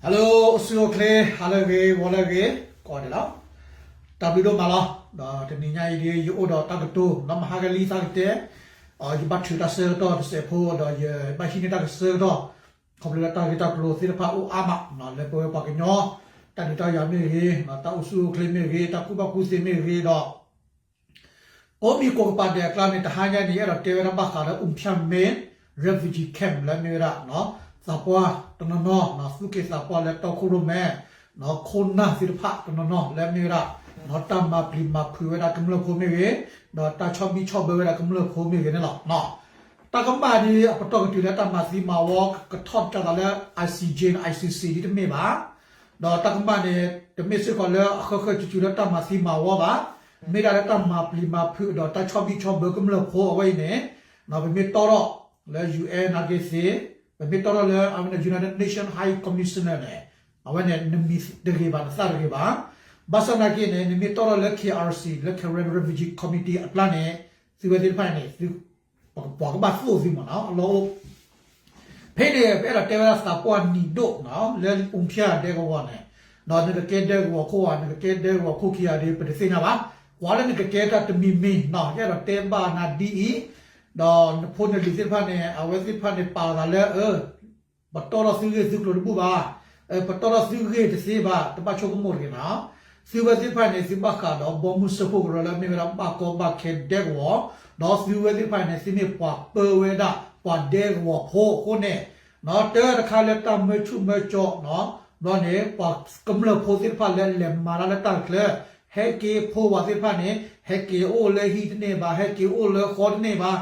Hello အိၣ်ဆူၣ်အိၣ်ချ့ ဟါလၢအဂ့ၤ ဂီၤလၢအဂ့ၤ ကိးဂၤဒဲးလီၤ. တၢ်ဘျုးဒိၣ်မးလီၤ. ဒီးတနံၤညါအံၤဒ် ယအိၣ်ဒီးတၢ်ကတိၤ ဒီးမဟါကလံသးကတဲာ်, ယဘၣ်ထုးတၢ်ဆၢကတီၢ်တစဲးဖိ ဒီးယဘၣ်ဟံးန့ၢ်တၢ်ကဆၢကတီၢ် ခီဖျိလၢတၢ်ဂ့ၢ်တၢ်ကျိၤသ့ၣ်တဖၣ်အိၣ်အါမး လၢပဝဲပှၤကညီ တၢ်ဒုးတၢ်ယၤမ့ၢ်ဂ့ၤ, တၢ်အိၣ်ဆူၣ်အိၣ်ချ့မ့ၢ်ဂ့ၤ, တၢ်ကူၣ်ဘၣ်ကူၣ်သ့မ့ၢ်ဂ့ၤဒီး ကိးမံၤကိးကပၤဒဲးအကျါန့ၣ် တဟါညါန့ၣ် အဲၣ်ဒိးတဲဝဲဒၣ်ဘၣ်ဃးဒီး အူဖၠၣ်မဲ refugee camp လၢမ့ၢ်ဝဲဒၣ် သးပှၢ်တနီၤနီၤ သူၣ်က့သးပှၢ်လၢတီခိၣ်ရိၣ်မဲ ခိၣ်နၢ်သ့ၣ်တဖၣ်တနီၤနီၤလၢမ့ၢ်ဝဲဒၣ် တၢ်မၤပျံၤမၤဖုးဝဲဒၣ်ကမျၢၢ်ဖိမ့ၢ်ဂ့ၤ, ဒီးတၢ်ဆီၣ်ဘံၣ်ဆီၣ်ဘၢဝဲဒၣ်ကမျၢၢ်ဖိမ့ၢ်ဂ့ၤန့ၣ်လီၤ. တၢ်ကမၣ်ဒ်အပတီၢ်ကတုၤလၢတၢ်မၤသံမၤဝီ ကထီၣ်ကသးလၢ ICJ န့ၣ် ICC ဒ်တမ့ၢ်ဘၣ် ဒီးတၢ်ကမၣ်န့ၣ် တမ့ၢ်စ့ၢ်ကီးလၢအဃၢဃၢတုၤတုၤလၢတၢ်မၤသံမၤဝီဘၣ်, မ့ၢ်ဒၣ်လၢတၢ်မၤပျံၤမၤဖုးဒီးတၢ်ဆီၣ်ဘံၣ်ဆီၣ်ဘၢကမျၢၢ်ဖိအဝဲအံၤန့ၣ် ပမ့ၢ်တီၣ်ထီၣ်လၢ ယူၣ်အဲၣ် နာ်က့သ့, ပမ့ၢ်တီၣ်ထီၣ်လၢအဝဲန့ၣ် United Nations High Commissioner န့ၣ် အဝဲန့ၣ် နမံၤတဂ့ၤဘၣ် နသးတဂ့ၤဘၣ်. ဘၣ်ဆၣ်သနာ်က့န့ၣ် နမ့ၢ်တီၣ်ထီၣ်လၢ KRC လၢ Karen Refugee Committee အကျါန့ၣ် သုဝဲသ့ၣ်တဖၣ်န့ၣ် ပှၤကဘၣ်သိၣ်သုမ့ၢ်နီၤ အလီၢ်အိၣ် ဖဲန့ၣ် ပအဲၣ်ဒိးတဲဝဲဒၣ်သးပှၢ်နံၤဒိၣ်နီၤ လၢအူဖၠၣ်ဒဲကဝီၤန့ၣ်, ဒီးနကကဲဒဲကဝီၤခိၣ်ဧါ နကကဲဒဲကဝီၤခိၣ်ခံဂၤဒီး ပတသ့ၣ်ညါဘၣ်. ကွၢ်လၢနကကဲတၢ်တမံၤမံၤနီၤ ယအဲၣ်ဒိးတဲဘၣ်နၤဒ်အံၤ, ဒီးနဖိနလံၤသ့ၣ်တဖၣ်န့ၣ် အဝဲသ့ၣ်တဖၣ်န့ၣ် ပာ်လီၤသးလၢ ပတီၢ်ထီၣ်သုဂ့ၢ်သုကျိၤတဘူၣ်ဘၣ်, ပတီၢ်ထီၣ်သုဂ့ၢ်တသ့ဘၣ် တဘၣ်ဆိကမိၣ်တဂ့ၤနီၤ. သုဝဲသ့ၣ်တဖၣ်န့ၣ် သုဘၣ်ဃးဒီးဘီမုၢ်စၢဖှိၣ်ကရၢလၢမ့ၢ်ဝဲဒၣ်ဘၣ်ကီဘၣ်ခဲဒဲကဝီၤ, ဒီးသုဝဲသ့ၣ်တဖၣ်န့ၣ် သုမ့ၢ်ပှၤပၢဝဲဒၣ်ပှၤဒဲကဝီၤဖိအဃိန့ၣ်, တၢ်တခါလၢတၢ်မၢဆူၣ်မၢကၠီနီၤ, ဘျီန့ၣ် ပှၤကမျၢၢ်ဖိသ့ၣ်တဖၣ်လၢလဲၤမၤတၢ်လၢတၢ်ချၢ ဟဲက့ၤဖိဝဲသ့ၣ်တဖၣ်န့ၣ် ဟဲက့ၤအိၣ်လၢဟံၣ်တန့ၢ်ဘၣ် ဟဲက့ၤအိၣ်လၢဃီတန့ၢ်ဘၣ်,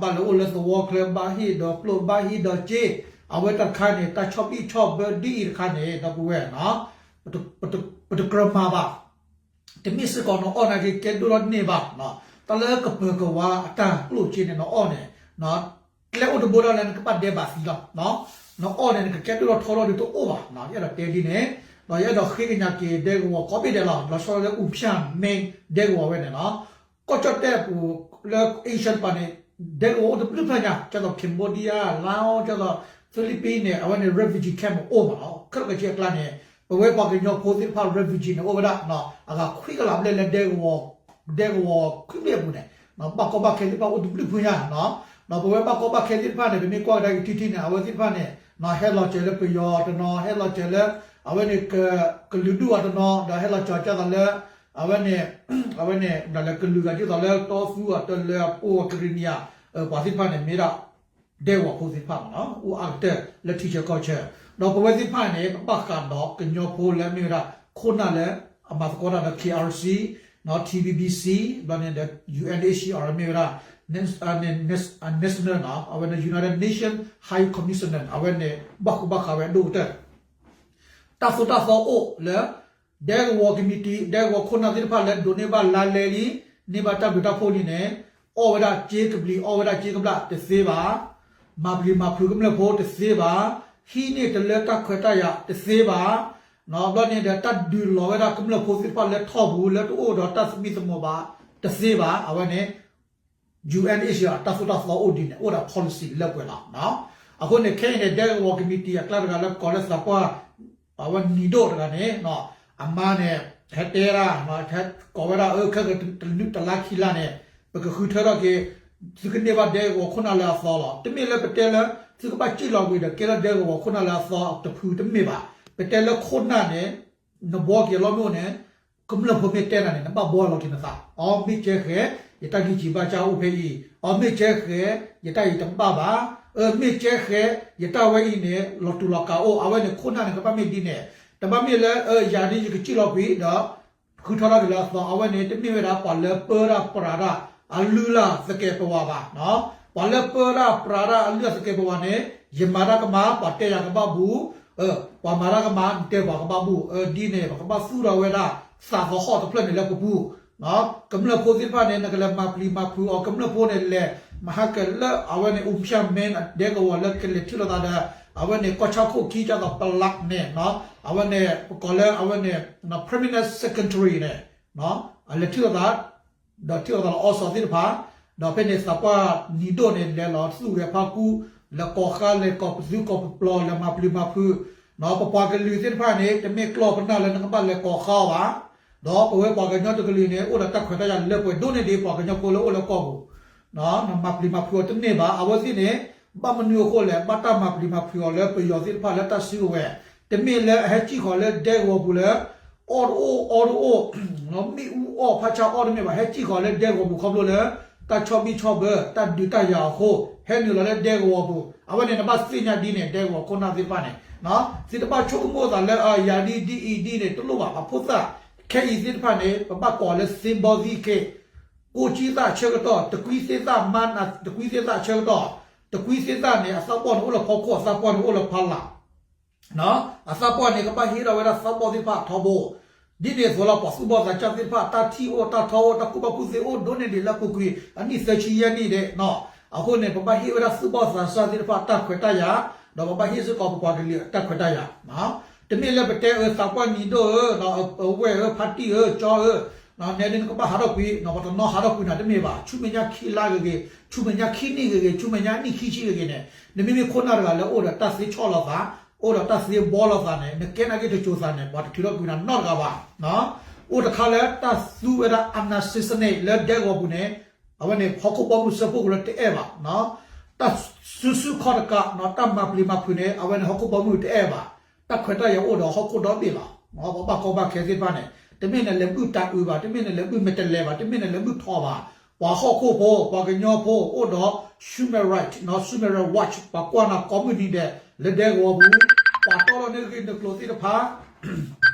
ဘၣ်လၢအိၣ်လၢသဝီချၢ ဘၣ်ဟ့ၣ်ဒီးကျိၣ်ဘၣ်ဟ့ၣ်ဒီးစ့, အဝဲတၢ်တခါန့ၣ် တၢ်ဆီၣ်ဘံၣ်ဆီၣ်ဘၢဒ်အံၤတခါန့ၣ် ဒီပုၢ်ဝဲၢ် ပတကြၢးမၤဘၣ်. တမ့ၢ်စ့ၢ်ကီးနအီၣ်နာ်က့ကဲဒိၣ်ထီၣ်န့ၢ်ဘၣ်, တၢ်လၢကပၢၤကဝါအတၢ်ကျိၣ်စ့န့ၣ် နအီၣ်န့ၣ် ကျဲအိၣ်တဘိဒၣ်လၢနကဘၣ်ဒဲးဘးသံလီၤ. နအီၣ်န့ၣ် နကကဲဒိၣ်ထီၣ်ထီထီၣ်ဒ်တအိၣ်ဘၣ်, ယအဲၣ်ဒိးတဲဒ်န့ၣ်, ဒီးယအဲၣ်ဒိးဃ့ကညးက့ၤဒဲကဝီၤကိးဘ့ၣ်ဒဲးလီၤ. လီၤဆီဒၣ်တၢ်လၢအူဖၠၣ်မဲ ဒဲကဝီၤဝဲန့ၣ်လီၤ. ကီၢ်ကၠီၣ်တဲၣ်ပူၤလၢ Asian ပူၤန့ၣ် ဒဲကဝီၤအိၣ်တဘျုးဖျၢၣ်ညါ, ကဲသိး Cambodia, Laos, ကဲသိး Philippines န့ၣ် အဝဲန့ၣ် refugee camp အိၣ်မးလီၤ. ခဲလၢာ်ခဲဆ့အကျါန့ၣ် ပဝဲပှၤကညီဖိသ့ၣ်တဖၣ် refugee န့ၣ် အိၣ်ဝဲဒၣ် အဂၤခွံကလးဘျဲၣ်လၢ ဒဲကဝီၤခွံဘ့ၣ်အပူၤန့ၣ်, ဘၣ်ကီဘၣ်ခဲသ့ၣ်တဖၣ်အိၣ်တဘျုးဖျၢၣ်ညါ, ဒီးပဝဲဘၣ်ကီဘၣ်ခဲသ့ၣ်တဖၣ်န့ၣ် ပမ့ၢ်ကွၢ်ကဒါက့ၤထံထံန့ၣ် အဝဲသ့ၣ်တဖၣ်န့ၣ် ဟဲလီၤစၢၤလၢပယီၤတနီၤ, ဟဲလီၤစၢၤလၢ အဝဲန့ၣ် ကလုာ်ဒူၣ်အီၤတနီၤ, ဒီးဟဲလီၤစၢၤကသးလၢ အဝဲန့ၣ် အဝဲန့ၣ် ဒၣ်လဲာ်ကလုာ်ဂၤဒ်သိးလၢတီသူအတလၢအပိၢ်အကရံၣ်နံၣ်ဧါ, ပှၤသ့ၣ်တဖၣ်န့ၣ် မ့ၢ်ဒၣ် ဒဲကဝီၤဖိသ့ၣ်တဖၣ်မးလီၤ. အိၣ်အါကတၢၢ်လၢထံဆၢကီၢ်ဆၢ, ဒီးပဝဲသ့ၣ်တဖၣ်န့ၣ် ပဘၣ်ဃးဒီးကညီဖိလၢမ့ၢ်ဝဲဒၣ် ခိၣ်နၢ်လၢအမၤသကိးတၢ်ဒီး KRC, TBBC, ဘျီန့ၣ်ဒီး UNHCR မ့ၢ်ဝဲဒၣ် national နီၤ, အဝဲန့ၣ် United Nations High Commissioner အဝဲန့ၣ် ဘၣ်ဃူဘၣ်ဃးဝဲဒိၣ်ကတၢၢ် တၢ်သိၣ်တၢ်သီအိၣ်လၢ ဒဲကဝီၤ committee ဒဲကဝီၤခိၣ်နၢ်သ့ၣ်တဖၣ်လၢဒိးန့ၢ်ဘၣ်လါလဲလံ, န့ၢ်ဘၣ်တၢ်ဘျုးတၢ်ဖှိၣ်လံန့ၣ်, အီၣ်ဝဲဒၣ်စ့ကဘျံး အီၣ်ဝဲဒၣ်စ့ကဘျၣ်တသ့ဘၣ်, မၤပျံၤမၤဖုးကမျၢၢ်ဖိတသ့ဘၣ်, ဟံးန့ၢ်တလၢတၢ်ခွဲးတၢ်ယာ်တသ့ဘၣ်, ဘျီန့ၣ်ဒီးတၢ်ဒုးလီၤဝဲဒၣ်ကမျၢၢ်ဖိသ့ၣ်တဖၣ်လၢထီၣ်ပူၤလၢတအိၣ်ဒီးတၢ်သမံသမိးဘၣ်တသ့ဘၣ်, အဝဲန့ၣ် UNHCR တၢ်သိၣ်တၢ်သီအိၣ်ဒ်န့ၣ် အိၣ်ဒီး policy လၢပှဲၤလီၤ. အဃိန့ၣ် ခဲအံၤန့ၣ် ဒဲကဝီၤ committee အကျါတဂၤလၢကိးလၢသးပှၢ် အဝဲနံၤဒိၣ်တဂၤန့ၣ် အမါန့ၣ် ဟဲတဲဒၣ် ကိးဝဲဒၣ် ခဲကတနုာ်တလါခံလါန့ၣ် ပကဃုထၢထီၣ်က့ၤ သုကန့ၢ်ဘၣ်ဒဲကဝီၤခိၣ်နၢ်လၢအသီလီၤ. တမ့ၢ်လၢပတဲလၢ သုကဘၣ်စံၣ်လီၤကွံာ်ဒီးကဲလၢဒဲကဝီၤခိၣ်နၢ်လၢအသီတဖုတမ့ၢ်ဘၣ်. ပတဲလၢခိၣ်နၢ်န့ၣ် နဘှီက့ၤလီၤမ့ၢ်အိၣ်န့ၣ် ကမျၢၢ်ဖိမ့ၢ်တဲနၤန့ၣ် နဘၣ်ဘှီလီၤက့ၤနသး, အီ မ့ၢ်ကဲဃဲၤ ယတၢ်ဂံၢ်စၢ်ဘါစၢ်အိၣ်ဖဲအံၤ, အီ မ့ၢ်ကဲဃဲၤ ယတၢ်အံၤတဘၣ်ဘၣ်, အၢ မ့ၢ်ကဲဃဲၤ ယတၢ်ဝဲအံၤန့ၣ် လီၤတူာ်လီၤကာ်အိၣ်, အဝဲန့ၣ်ခိၣ်နၢ်န့ၣ် ကဘၣ်မ့ၢ်ဒ်န့ၣ်, တဘၣ်မ့ၢ်လၢ အၢ ယၤဒ်ယကစံၣ်လီၤကွံာ်ဒီး ဃုထီၣ်ထီၣ်က့ၤလၢအသီ, အဝဲန့ၣ် တမ့ၢ်ဝဲဒၣ်ပှၤလၢပၢတၢ်ပြးတၢ်အလုၢ်အလၢ်သကဲးပဝးဘၣ်. ပှၤလၢပၢတၢ်ပြးတၢ်အလုၢ်အလၢ်သကဲးပဝးန့ၣ် ယမၤတၢ်ကမၣ် ပှၤတဲယၤကဘၣ်ဘူး, ပှၤမၤတၢ်ကမၣ် နတဲပှၤကဘၣ်ဘူး, အၢ ဒ်န့ၣ် ပကဘၣ်သူၣ်ထီၣ်ဝဲဒၣ် သးသဟီၣ်တဖျၢၣ်န့ၣ်လၢပပူၤ ကမျၢၢ်ဖိသ့ၣ်တဖၣ်န့ၣ် နကလဲၤမၤပျံၤမၤဖုးအီၤ, ကမျၢၢ်ဖိန့ၣ်လဲၤ မဟါကလၢအဝဲန့ၣ် အူဖၠၣ်မဲ ဒဲကဝီၤလၢကလဲၤထံၣ်လိာ်သးဒီး အဝဲန့ၣ် ကီၢ်ဆၣ်ခိၣ်ခံ ကၢ်သိးပလးန့ၣ် အဝဲန့ၣ် ပကိးလၢအဝဲန့ၣ် permanent secretary န့ၣ် အလဲၤထံၣ်လိာ်သး ဒီးထံၣ်လိာ်သးလၢအီစီသ့ၣ်တဖၣ်, ဒီးဖဲန့ၣ်သးပှၢ်နံၤဒိၣ်န့ၣ် လဲၤလီၤသူၣ်ဂဲၤဖးကူ, လဲၤကိးဃါ လဲၤကိးပသူကိးပပျီ လဲၤမၤပျံၤမၤဖုး ပပှၤကလုာ်သ့ၣ်တဖၣ်န့ၣ် တမ့ၢ်ကျီၢ်ပနၢ်လၢနကဘၣ်လဲၤကိးဃါအီၤဘၣ်, ဒီးပဝဲပှၤကညီတကလုာ်န့ၣ် အိၣ်ဒီးတၢ်ခွဲးတၢ်ယာ်လၢပှဲၤဒိၣ်န့ၢ်ဒံးပှၤကညီဖိလၢအိၣ်လၢကီၢ်ပူၤ, နမၤပျံၤမၤဖုးအီၤတန့ၢ်ဘၣ်. အဝဲသ့ၣ်န့ၣ် ဘၣ်မနုၤအဃိလဲၣ်, ဘၣ်တၢ်မၤပျံၤမၤဖုးအီၤလၢပယီၤသ့ၣ်တဖၣ်လၢတၢ်စုကဝဲၤ, တမ့ၢ်လၢအဟဲစံၣ်ဃီၤလၢဒဲကဝီၤပူၤလၢ အီၣ်တအိၣ်အီတအိၣ်, မ့ၣ်အူအီၣ်ဖးဆါအီၣ်တမ့ၢ်ဘၣ်, ဟဲစံၣ်ဃီၤလၢဒဲကဝီၤပူၤခီဖျိလၢ တၢ်ဆီၣ်ဘံၣ်ဆီၣ်ဘၢ တၢ်ဒုးတၢ်ယၤအဃိ ဟဲနုာ်လီၤလၢဒဲကဝီၤပူၤ. အဝဲန့ၣ်နဘၣ်သ့ၣ်ညါဒ်န့ၣ် ဒဲကဝီၤခိၣ်နၢ်သ့ၣ်တဖၣ်န့ၣ် သုတဘၣ်ဆိကမိၣ်သးလၢ ယၤဒ်ဒ်အံၤဒ်န့ၣ် တလိၣ်ဘၣ်. ပှၤဖိသၣ်ခဲအံၤသ့ၣ်တဖၣ်န့ၣ် ပဘၣ်ကိးလၢ သ့ဘီသံၣ်ခ့ၣ်, ကိးကံသၣ်ဆၢကတီၢ်, တကွံသ့ၣ်သၣ်မါနၤ, တကွံသ့ၣ်သၣ်ဆၢကတီၢ်, တကွံသ့ၣ်သၣ်န့ၣ် အသးပှၢ်န့ၣ်အိၣ်လၢဖီခိၣ်, အသးပှၢ်န့ၣ်အိၣ်လၢဖီလာ် အသးပှၢ်န့ၣ် ကဘၣ်ဟ့ၣ်ထီၣ်ဝဲဒၣ်သးပှၢ်သ့ၣ်တဖၣ်ထီဘိ, ဒ်န့ၣ်အသိးလီၤ. ပှၤသူၣ်ဘီၣ်သးစၢ်သ့ၣ်တဖၣ် တၢ်ထံၣ်အိၣ်တၢ်ထီအိၣ် တၢ်ကူၣ်ဘၣ်ကူၣ်သ့အိၣ်ဒိၣ်န့ၢ်ဒံးလၢအပူၤကွံာ် အနံၣ်သၢဆံယဲၢ်နံၣ်ဒဲး, အဃိန့ၣ် ပဘၣ်ဟ့ၣ်ဝဲဒၣ်သူၣ်ဘီၣ်သးစၢ်သ့ၣ်တဖၣ်တၢ်ခွဲးတၢ်ယာ်, ဒီးပဘၣ်ဟ့ၣ်စ့ၢ်ကီးပပှၤကလုာ်အတၢ်ခွဲးတၢ်ယာ်. တမ့ၢ်လၢပတဲအၢသးပှၢ်နံၤဒိၣ်ဧၢ, အဝဲၢ်ဧၢ, ဖါတံၢ်ဧၢ, ကၠီဧၢ, နဲဒ်နကဘၣ်ဟးထီၣ်ကွံာ်, ပှၤတနီၤဟးထီၣ်ကွံာ်နၤတမ့ၢ်ဘၣ်. ဆူမဲာ်ညါခံလါဂ့ၤဂ့ၤ, ဆူမဲာ်ညါခံနံၣ်ဂ့ၤဂ့ၤ, ဆူမဲာ်ညါနံၣ်ခံဆံဂ့ၤဂ့ၤန့ၣ်, နမ့မ့ၢ်ခိၣ်နၢ်တဂၤလၢအိၣ်ဒီးတၢ်သ့ဆီၣ်လီၤသး, အိၣ်ဒီးတၢ်သ့ဘီလီၤသးန့ၣ်, နကဲနာ်က့တစိၤသးန့ၣ် ပှၤတထုးထီၣ်ကွံာ်နၤနီတဂၤဘၣ်. အိၣ်တခါလၢတၢ်သူဝဲဒၣ် assassinate လၢဒဲကဝီၤပူၤန့ၣ်, အဝဲန့ၣ် ဟီၣ်ခိၣ်ဘီမုၢ်စၢဖှိၣ်ကရၢတအဲၣ်ဘၣ်. တၢ်စုဆူၣ်ခီၣ်တကး, တၢ်မၤပျံၤမၤဖုးန့ၣ် အဝဲန့ၣ် ဟီၣ်ခိၣ်ဘီမုၢ်တအဲၣ်ဘၣ်. တၢ်ခွဲးတၢ်ယာ်အိၣ်ဒီးဟီၣ်ခိၣ်ဒီဘ့ၣ်လီၤ. ပှၤဘၣ်ကီဘၣ်ခဲသ့ၣ်တဖၣ်န့ၣ် တမ့ၢ်နလဲၤဘုၣ်တၢ်အုးဘၣ်, တမ့ၢ်နလဲၤဘုၣ်မဲာ်တဲးလဲးဘၣ်, တမ့ၢ်နလဲၤဘုၣ်ထီဘၣ်. ပှၤဟီၣ်ခိၣ်ဖိ, ပှၤကညီဖိ အိၣ်ဒီး Human Rights, Human Rights Watch ပှၤကွၢ်နၤကိးမုၢ်နံၤဒဲး လၢဒဲကဝီၤပူၤ, ပှၤတီၢ်ထီၣ်န့ၢ်ဂ့ၢ်နကျိၤသ့ၣ်တဖၣ်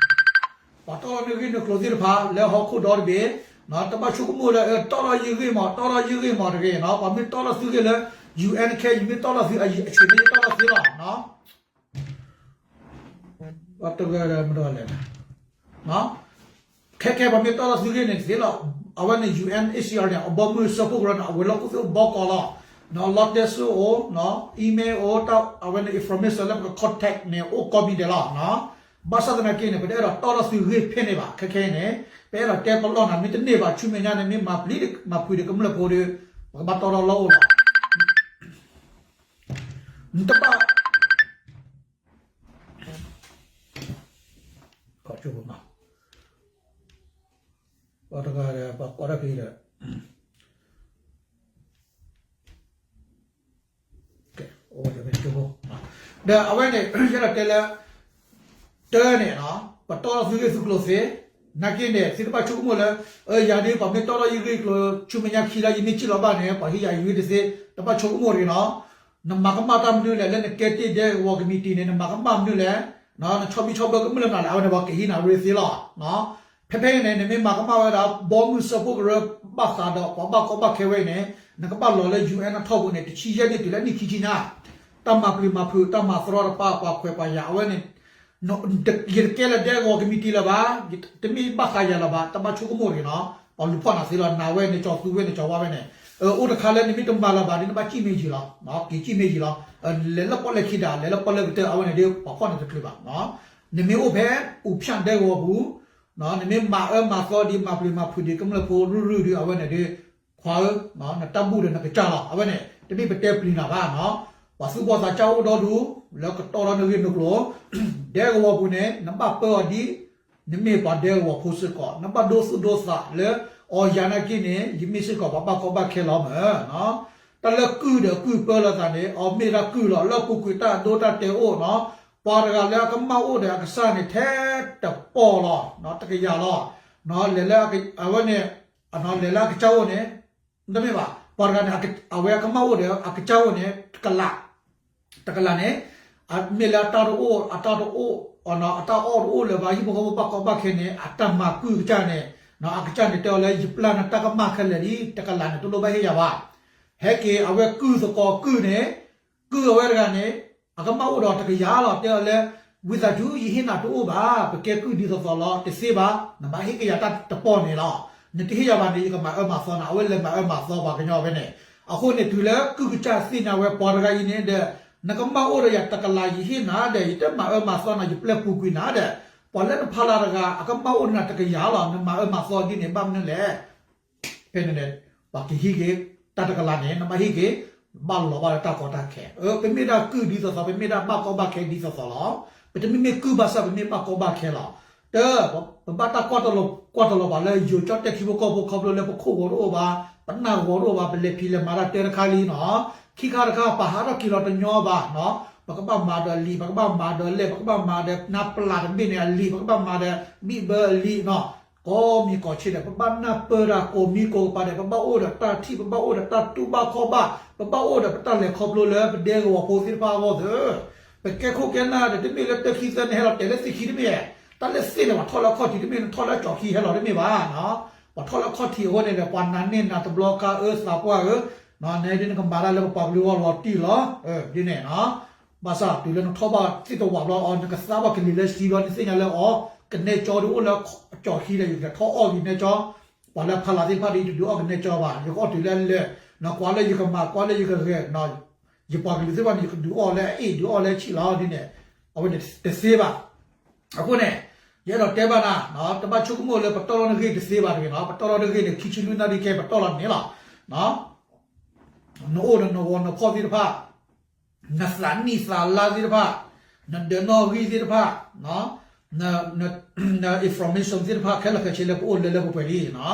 ပှၤတီၢ်ထီၣ်န့ၢ်ဂ့ၢ်နကျိၤသ့ၣ်တဖၣ် လၢဟီၣ်ခိၣ်ဒီတဘ့ၣ်, တဘၣ်ဆိကမိၣ်လၢ တီၢ်ထီၣ်ယဂ့ၢ်မး, တီၢ်ထီၣ်ယဂ့ၢ်မးတဂ့ၤ, ပှၤမ့ၢ်တီၢ်ထီၣ်သုဂ့ၢ်လၢ ယူၣ်အဲၣ် ခဲအံၤ မ့ၢ်တီၢ်ထီၣ်သုအဆံး မ့ၢ်တီၢ်ထီၣ်သုလီၤ. တဂၤဒီးမတၤလဲၣ်, ခဲခဲပှၤမ့ၢ်တီၢ်ထီၣ်သုဂ့ၢ်န့ၣ်သ့လီၤ. အဝဲန့ၣ် ယူၣ်အဲၣ် အ့ၣ် စံၣ် အါ န့ၣ် အဘီမုၢ်စၢဖှိၣ်ကရၢန့ၣ် အဝဲၤလီၢ်ခိၣ်သ့ၣ်အိၣ်ဘီကီးလီၤ. လီတဲစိအိၣ်, email အိၣ်, အဝဲန့ၣ် information လၢပက contact န့ၣ် အိၣ်ကိးမံၤဒဲးလီၤ. ဘၣ်ဆၣ်သနာ်က့န့ၣ် ပတအဲၣ်ဒိးတီၢ်ထီၣ်သုဂ့ၢ်ဖဲန့ၣ်ဘၣ်. ခဲခဲအံၤန့ၣ် ပအဲၣ်ဒိးတဲပလီၢ်နၤ မ့ၢ်တန့ၢ်ဘၣ် ဆူမဲာ်ညါန့ၣ် မ့ၢ်မၤပျံၤမၤဖုးဒီးကမျၢၢ်ဖိဒီး ပကဘၣ်တီၢ်ထီၣ်လီၢ်အိၣ်လီၤ. နတဘၣ် တဂၤဒီး ပှၤကိးတၢ်ဖဲဒီး ဒီးအဝဲန့ၣ် ယအဲၣ်ဒိးတဲလၢ တၢ်န့ၣ် ပတီၢ်ထီၣ်သုဂ့ၢ်သုကျိၤသ့, နာ်က့န့ၣ် သုတဘၣ်ဆိကမိၣ်လၢ ယၤဒ်ပှၤမ့ၢ်တီၢ်ထီၣ်ယဂ့ၢ်ကျိၤ ဆူမဲာ်ညါခံလါ ယမ့ၢ်စံၣ်လီၤဘၣ်န့ၣ် ပှၤဟ့ၣ်ယၤယဂ့ၢ်တသ့, တဘၣ်ဆိကမိၣ်တဂ့ၤနီၤ. နမၤကမၣ်တၢ်မနုၤလဲၣ် လၢနကဲတ့ၢ်ဒဲကဝီၤကမံးတံာ်န့ၣ် နမၤကမၣ်မနုၤလဲၣ်, နဆီၣ်ဘံၣ်ဆီၣ်ဘၢကမျၢၢ်နၤလဲၣ် အဝဲန့ၣ် ပှၤကဟံးနၤရ့သ့လီၤ. ဖဲဖဲအံၤန့ၣ် နမ့ၢ်မၤကမၣ်ဝဲဒၣ် ဘီမုၢ်စၢဖှိၣ်ကရၢ ဘၣ်ဃးဒီးပှၤဘၣ်ကီဘၣ်ခဲဝဲအံၤန့ၣ် နကဘၣ်လီၤလၢ ယူၣ်အဲၣ် အထီၣ်ပူၤန့ၣ် တဆံယဲၢ်နံၣ်တုၤလၢနံၣ်ခံဆံညါ, တၢ်မၤပျံၤမၤဖုး တၢ်မၤသရီတဖၣ် ပှၤခွဲးပှၤယာ် အဝဲန့ၣ် ယတကဲလၢဒဲကဝီၤကမံးတံာ်လၢၤဘၣ်, တမ့ၢ်ဘၣ်ဃးယၤလၢၤဘၣ်, တဘၣ်ဆိကမိၣ်တဂ့ၤနီၤ, ပှၤလူၤဖီၣ်နၤသ့လီၤ, နၤဝဲန့ၣ် ကၠီၤသူဝဲန့ၣ် ကၠီၤဝါဝဲန့ၣ်, အိၣ်တခါလၢနမ့ၢ်တမၤလၢၤဘၣ်ဒီး နဘၣ်ကံၣ်မ့ၢ်ယံၤလီၤ, က့ၤကံၣ်မ့ၢ်ယံၤလီၤ, လဲၤလၢပီၣ်လဲၣ်ခံဒၣ် လဲၤလၢပီၣ်လဲၣ်ကတၢၢ် အဝဲန့ၣ်ဒီး ပှၤဖီၣ်နၤတချုးဘၣ်, နမ့ၢ်အိၣ်ဖဲ အူဖၠၣ်ဒဲကဝီၤပူၤ နမ့ၢ်မၤအၢမၤသီဒ် မၤပျံၤမၤဖုးဒ် ကမျၢၢ်ဖိရုၢ်ရုၢ်ဒီး အဝဲန့ၣ်ဒီး ခွါဧၢ, နတၢ်ဘူၣ်ဒီးနကစၢ်လီၤ, အဝဲန့ၣ် တမ့ၢ်ပတဲပျံၤနၤဘၣ်နီၤ, ပှၤသူၣ်ဘီၣ်သးစၢ်အိၣ်ဒီဒူၣ် လၢကတီၢ်ထီၣ်နဂ့ၢ်နကျိၤ, ဒဲကဝီၤပူၤန့ၣ် နဘၣ်ပၢအီၤဒ် နမ့ၢ်ပှၤဒဲကဝီၤဖိစ့ၢ်ကီး, နဘၣ်ဒိသူၣ်ဒိသးလၢ အီၤယၤနာ်က့န့ၣ် ယမ့ၢ်စ့ၢ်ကီးပှၤဘၣ်ကီဘၣ်ခဲလီၤမး, တၢ်လၢကုၢ်ဒီးကုၢ်ပၢလီၤသးန့ၣ် အီၤမ့ၢ်ဒၣ်ကုၢ်လီၤ, လၢအပူၤကွံာ်တၢ်အဒိတၢ်တဲာ်အိၣ်နီၤ, ပှၤတဂၤလၢအကမၣ်အိၣ်ဒီးအကစၢ်န့ၣ် ထဲတပီၢ်လီၤ, တကယၤလီၤ, လဲၤလၢအဝဲန့ၣ် လဲၤလၢအကစၢ်အိၣ်န့ၣ် တမ့ၢ်ဘၣ်, ပှၤတဂၤန့ၣ် အဝဲအကမၣ်အိၣ်ဒီးအကစၢ်အိၣ်န့ၣ် တကလး, တကလးန့ၣ် မ့ၢ်လၢအတၢ်တအိၣ် အတၢ်တအိၣ် အတၢ်အီၣ်တအိၣ်လၢၤဘၣ် ဟံၣ်ဖိဃီဖိဘၣ်ကီဘၣ်ခဲန့ၣ် အတၢ်မၤကုၢ်ကစၢ်န့ၣ် အကစၢ်န့ၣ်တဲအီၤလၢ ယပျၢ်နတၢ်ကမၣ်ခဲလၢာ်လံ တကလးန့ၣ် တလိၣ်ဘၣ်ဟ့ၣ်ယၤဘၣ်, ဟဲက့ၤအဝဲကုၢ်သကိးကုၢ်န့ၣ် ကုၢ်အဝဲတဂၤန့ၣ် အကမၣ်အိၣ်ဒီးတကယၤလီၤ တဲအီၤလၢ ဝံသးစူၤ ယဟ့ၣ်နၤတအိၣ်ဘၣ် ပကဲကုၢ်ဒ်သိးသိးလီၤ တသ့ဘၣ် နဘၣ်ဟ့ၣ်ကယၤတၢ်တပီၢ်န့ၣ်လီၤ, နတဟ့ၣ်ယၤဘၣ်န့ၣ် ယကမၤအၢမၤသီနၤ အဝဲလဲၤမၤအၢမၤသီပှၤကညီဖဲန့ၣ်, အဃိန့ၣ် တုၤလၢကုၢ်ကစၢ်သ့ၣ်ညါဝဲပှၤတဂၤအံၤန့ၣ်ဒီး နကမၣ်အိၣ်ဒီးယၤတကလး ယဟ့ၣ်နၤဒီး ယတမၤအၢမၤသီနၤ ယပျဲပူၤကွံာ်နၤဒီး ပှၤလၢနဖီလာ်တဂၤ အကမၣ်အိၣ်ဒီးနၤတကယၤလီၤ နမၤအၢမၤသီဒ်န့ၣ် ဘၣ်မနုၤလဲၣ် ဖဲန့ၣ်န့ၣ် ပှၤကဟ့ၣ်က့ၤ တၢ်တကလးန့ၣ် နဘၣ်ဟ့ၣ်က့ၤ ဘၣ်လီၤဘၣ်လၢတၢ်ကီတၢ်ခဲ, ပမ့ၢ်ဒၣ်ကုၢ်ဒ်သိးသိး ပမ့ၢ်ဒၣ်ဘၣ်ကီဘၣ်ခဲဒ်သိးသိးလီၤ. ပတမ့မ့ၢ်ကုၢ်ဘၣ်ဆၣ် ပမ့ၢ်ဘၣ်ကီဘၣ်ခဲလီၤ. တၢ် ပဘၣ်တၢ်ကွၢ်တလီၤ ကွၢ်တလီၤဘၣ်လၢယိၤကၠီၣ်တဲၣ်ထံဖိကီၢ်ဖိ ခီဖျိလၢပခိၣ်ဂီၤတအိၣ်ဘၣ်, ပနၢ်ဂီၤတအိၣ်ဘၣ်, ပလဲၤဖံးလဲၤမၤတၢ်တဲတခါလံနီၤ. ခံခါတခါ ပဟးထီၣ်က့ၤလီၤတညီဘၣ်နီၤ. ပကဘၣ်မၤဒီးအလံာ်, ပကဘၣ်မၤဒီးလဲၢ်, ပကဘၣ်မၤဒီးနါပျၢ်တဘ့ၣ်န့ၣ်အလံာ်, ပကဘၣ်မၤဒီးဘံၣ်ဘၢအလံာ်နီၤ. ကိးမံၤကိးဆ့ဒီး ပဘၣ်နၢ်ပၢၢ်တၢ်ကိးမံၤကိးကပၤဒီး ပဘၣ်အိၣ်ဒီးတၢ်ထံၣ်, ပဘၣ်အိၣ်ဒီးတၢ်တူၢ်ဘၣ်ခီၣ်ဘၣ်, ပဘၣ်အိၣ်ဒီးပတၢ်လဲၤခီဖျိလၢပဒဲကဝီၤဖိသ့ၣ်တဖၣ်အဂီၢ်သ့ၣ်. ပကဲခိၣ်ကဲနၢ်ဒီး တမ့ၢ်လၢတၢ်ခံသၢန့ၣ် ဟဲလီၤတဲာ်လၢသ့ၣ်ခံတမ့ၢ်, တၢ်လၢသ့ၣ်န့ၣ် ပှၤထီၣ်လၢအခီၣ်ထံးတမ့ၢ်, နထီၣ်လၢကၠီၤခံဟဲလီၤတမ့ၢ်ဘၣ်နီၤ. ပှၤထီၣ်လၢအခီၣ်ထံးအဃိန့ၣ်ဒီး ပှၤနာ်န့ၢ်နၤတဘျီခါဧၢ သးပှၢ်ဧၢ, နဒ်နကမၤတၢ်လၢပပှၤကလုာ်အဂီၢ်လီၤတံၢ်လီၤ, ဒ်န့ၣ်နီၤ. ဘၣ်ဆၣ်တုၤလၢနထီၣ်ဘၣ်သ့ၣ်တဝးဘျီအီၤ နကသါဘၣ်ကလံၤလၢစံဘျီ နသ့ၣ်ညါလၢအီၤ ကနဲကၠီဒုးအိၣ်လၢကၠီၤခံဒီး ယကထီၣ်အီၣ်ကနဲကၠီ, ပှၤလၢဖီလာ်သ့ၣ်တဖၣ်ဒီး ယတဒုးအီၣ်ကနဲကၠီဘၣ်, ယကအီၣ်တုၤလၢအလၢာ်, နကွၢ်လၢယကမၤ ကွၢ်လၢယကဂဲၤ, ယပှၤကလုာ်သ့ၣ်တဖၣ်န့ၣ် ယကဒုးအီၣ်လၢအအ့ၣ် ဒုးအီၣ်လၢအဆံၣ်လီၤဒ်န့ၣ်, အဝဲန့ၣ်တသ့ဘၣ်. အဃိန့ၣ် ယအဲၣ်ဒိးတဲဘၣ်နၤ, တဘၣ်ဆိကမိၣ်လၢပတီၢ်လီၤနဂ့ၢ်တသ့ဘၣ်တဂ့ၤနီၤ, ပတီၢ်လီၤနဂ့ၢ်န့ၣ် ခံဆံလွံၢ်နၣ်ရံၣ်ခဲ ပတီၢ်လီၤန့ၣ်လီၤ. နအိၣ်ဒီးနဂီၤနဖီၣ်သ့ၣ်တဖၣ်, နသးနံၣ်သးလါသ့ၣ်တဖၣ်, နဒၢးနီၣ်ဂံၢ်သ့ၣ်တဖၣ်, န information သ့ၣ်တဖၣ် ခဲလၢာ်ခဲဆ့လၢပအိၣ်လၢလၢပှဲၤပှဲၤလံနီၤ.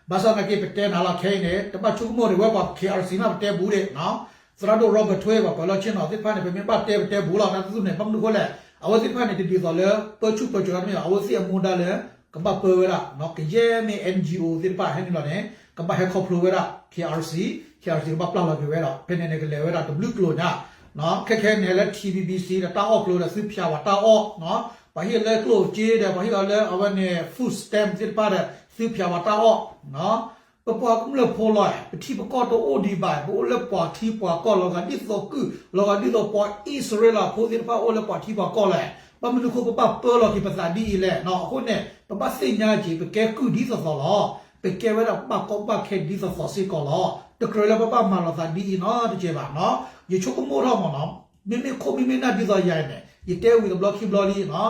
ဘၣ်ဆၣ်သနာ်က့ ပတဲနၤလီၤခဲအံၤန့ၣ် တဘၣ်ဆိကမိၣ်န့ၣ် ဝဲပှၤ K R C မး ပတဲဘူးဒံးနီၤ, သရၣ်ဒိၣ် Robert ထွဲ ပှၤပၢၤလီၢ်ဆ့ၣ်နီၤသ့ၣ်တဖၣ်န့ၣ် ပမ့ၢ်ဘၣ်တဲပတဲဘူးလီၤ. တၢ်သ့ၣ်သ့ၣ်န့ၣ် ဘၣ်မနုၤအဃိလဲၣ်, အဝဲသ့ၣ်တဖၣ်န့ၣ် တဒ်သိးလၢ ပၢဆူၣ်ပၢစိးတၢ်တမ့ၢ်ဘၣ်, အဝဲသ့ၣ်အမူဒါလၢ ကဘၣ်ပၢဝဲဒၣ် ကယဲၢ်မ့ၢ် N G O သ့ၣ်တဖၣ်ဟဲနုာ်လီၤန့ၣ် ကဘၣ်ဟဲခီဖျိဝဲဒၣ် K R C, K R C ကဘၣ်ပျၢ်လီၤက့ၤဝဲဒီး ဖဲန့ၣ်န့ၣ် ကလဲၤဝဲဒၣ်တဘျုးကျိၤညါ, ခဲခဲန့ၣ်လၢ T B B C ဒီးတၢ်အီၣ်ကျိၤဒီး သုဖၠးပှၤတၢ်အီၣ်, ပှၤဟ့ၣ်လၢကျိၣ်စ့ဒီး ပှၤဟ့ၣ်လီၤလၢအဝဲန့ၣ် food stamp သ့ၣ်တဖၣ်ဒီး သုဖၠးပှၤတၢ်အီၣ် ပပှၤကမျၢၢ်ဖိလီၤ, ပထံပကီၢ်တအိၣ်ဒံးဘၣ်, ပအိၣ်လၢပှၤထံပှၤကီၢ်လီၤ. ဂၤဒ်သိးကုၢ်လီၤ, ဂၤဒ်သိးပှၤအံၣ်စရ့လးဖိသ့ၣ်တဖၣ် အိၣ်လၢပှၤထံပှၤကီၢ်လဲၣ်. ဘၣ်မနုၤအဃိပဘၣ်ပၢလီၤက့ၤပသးဒ်အံၤလဲၣ်နီၤ. အဃိန့ၣ် ပဘၣ်သ့ၣ်ညါက့ၤ ပကဲကုၢ်ဒ်သိးသိးလီၤ. ပကဲဝဲဒၣ်ပဘၣ်ကီဘၣ်ခဲဒ်သိးသိးစ့ၢ်ကီးလီၤ. တကြၢးလၢပဘၣ်မၤလီၤသးဒ်အံၤနီတစဲးဘၣ်နီၤ. ယဆိကမိၣ်ထီၣ်မးနီၤ, မ့မ့ၢ်ခိၣ်မ့မ့ၢ်နၢ်ဒ်သိးယၤအံၤန့ၣ် ယတဲဝံၤတဘျီခံဘျီလံနီၤ.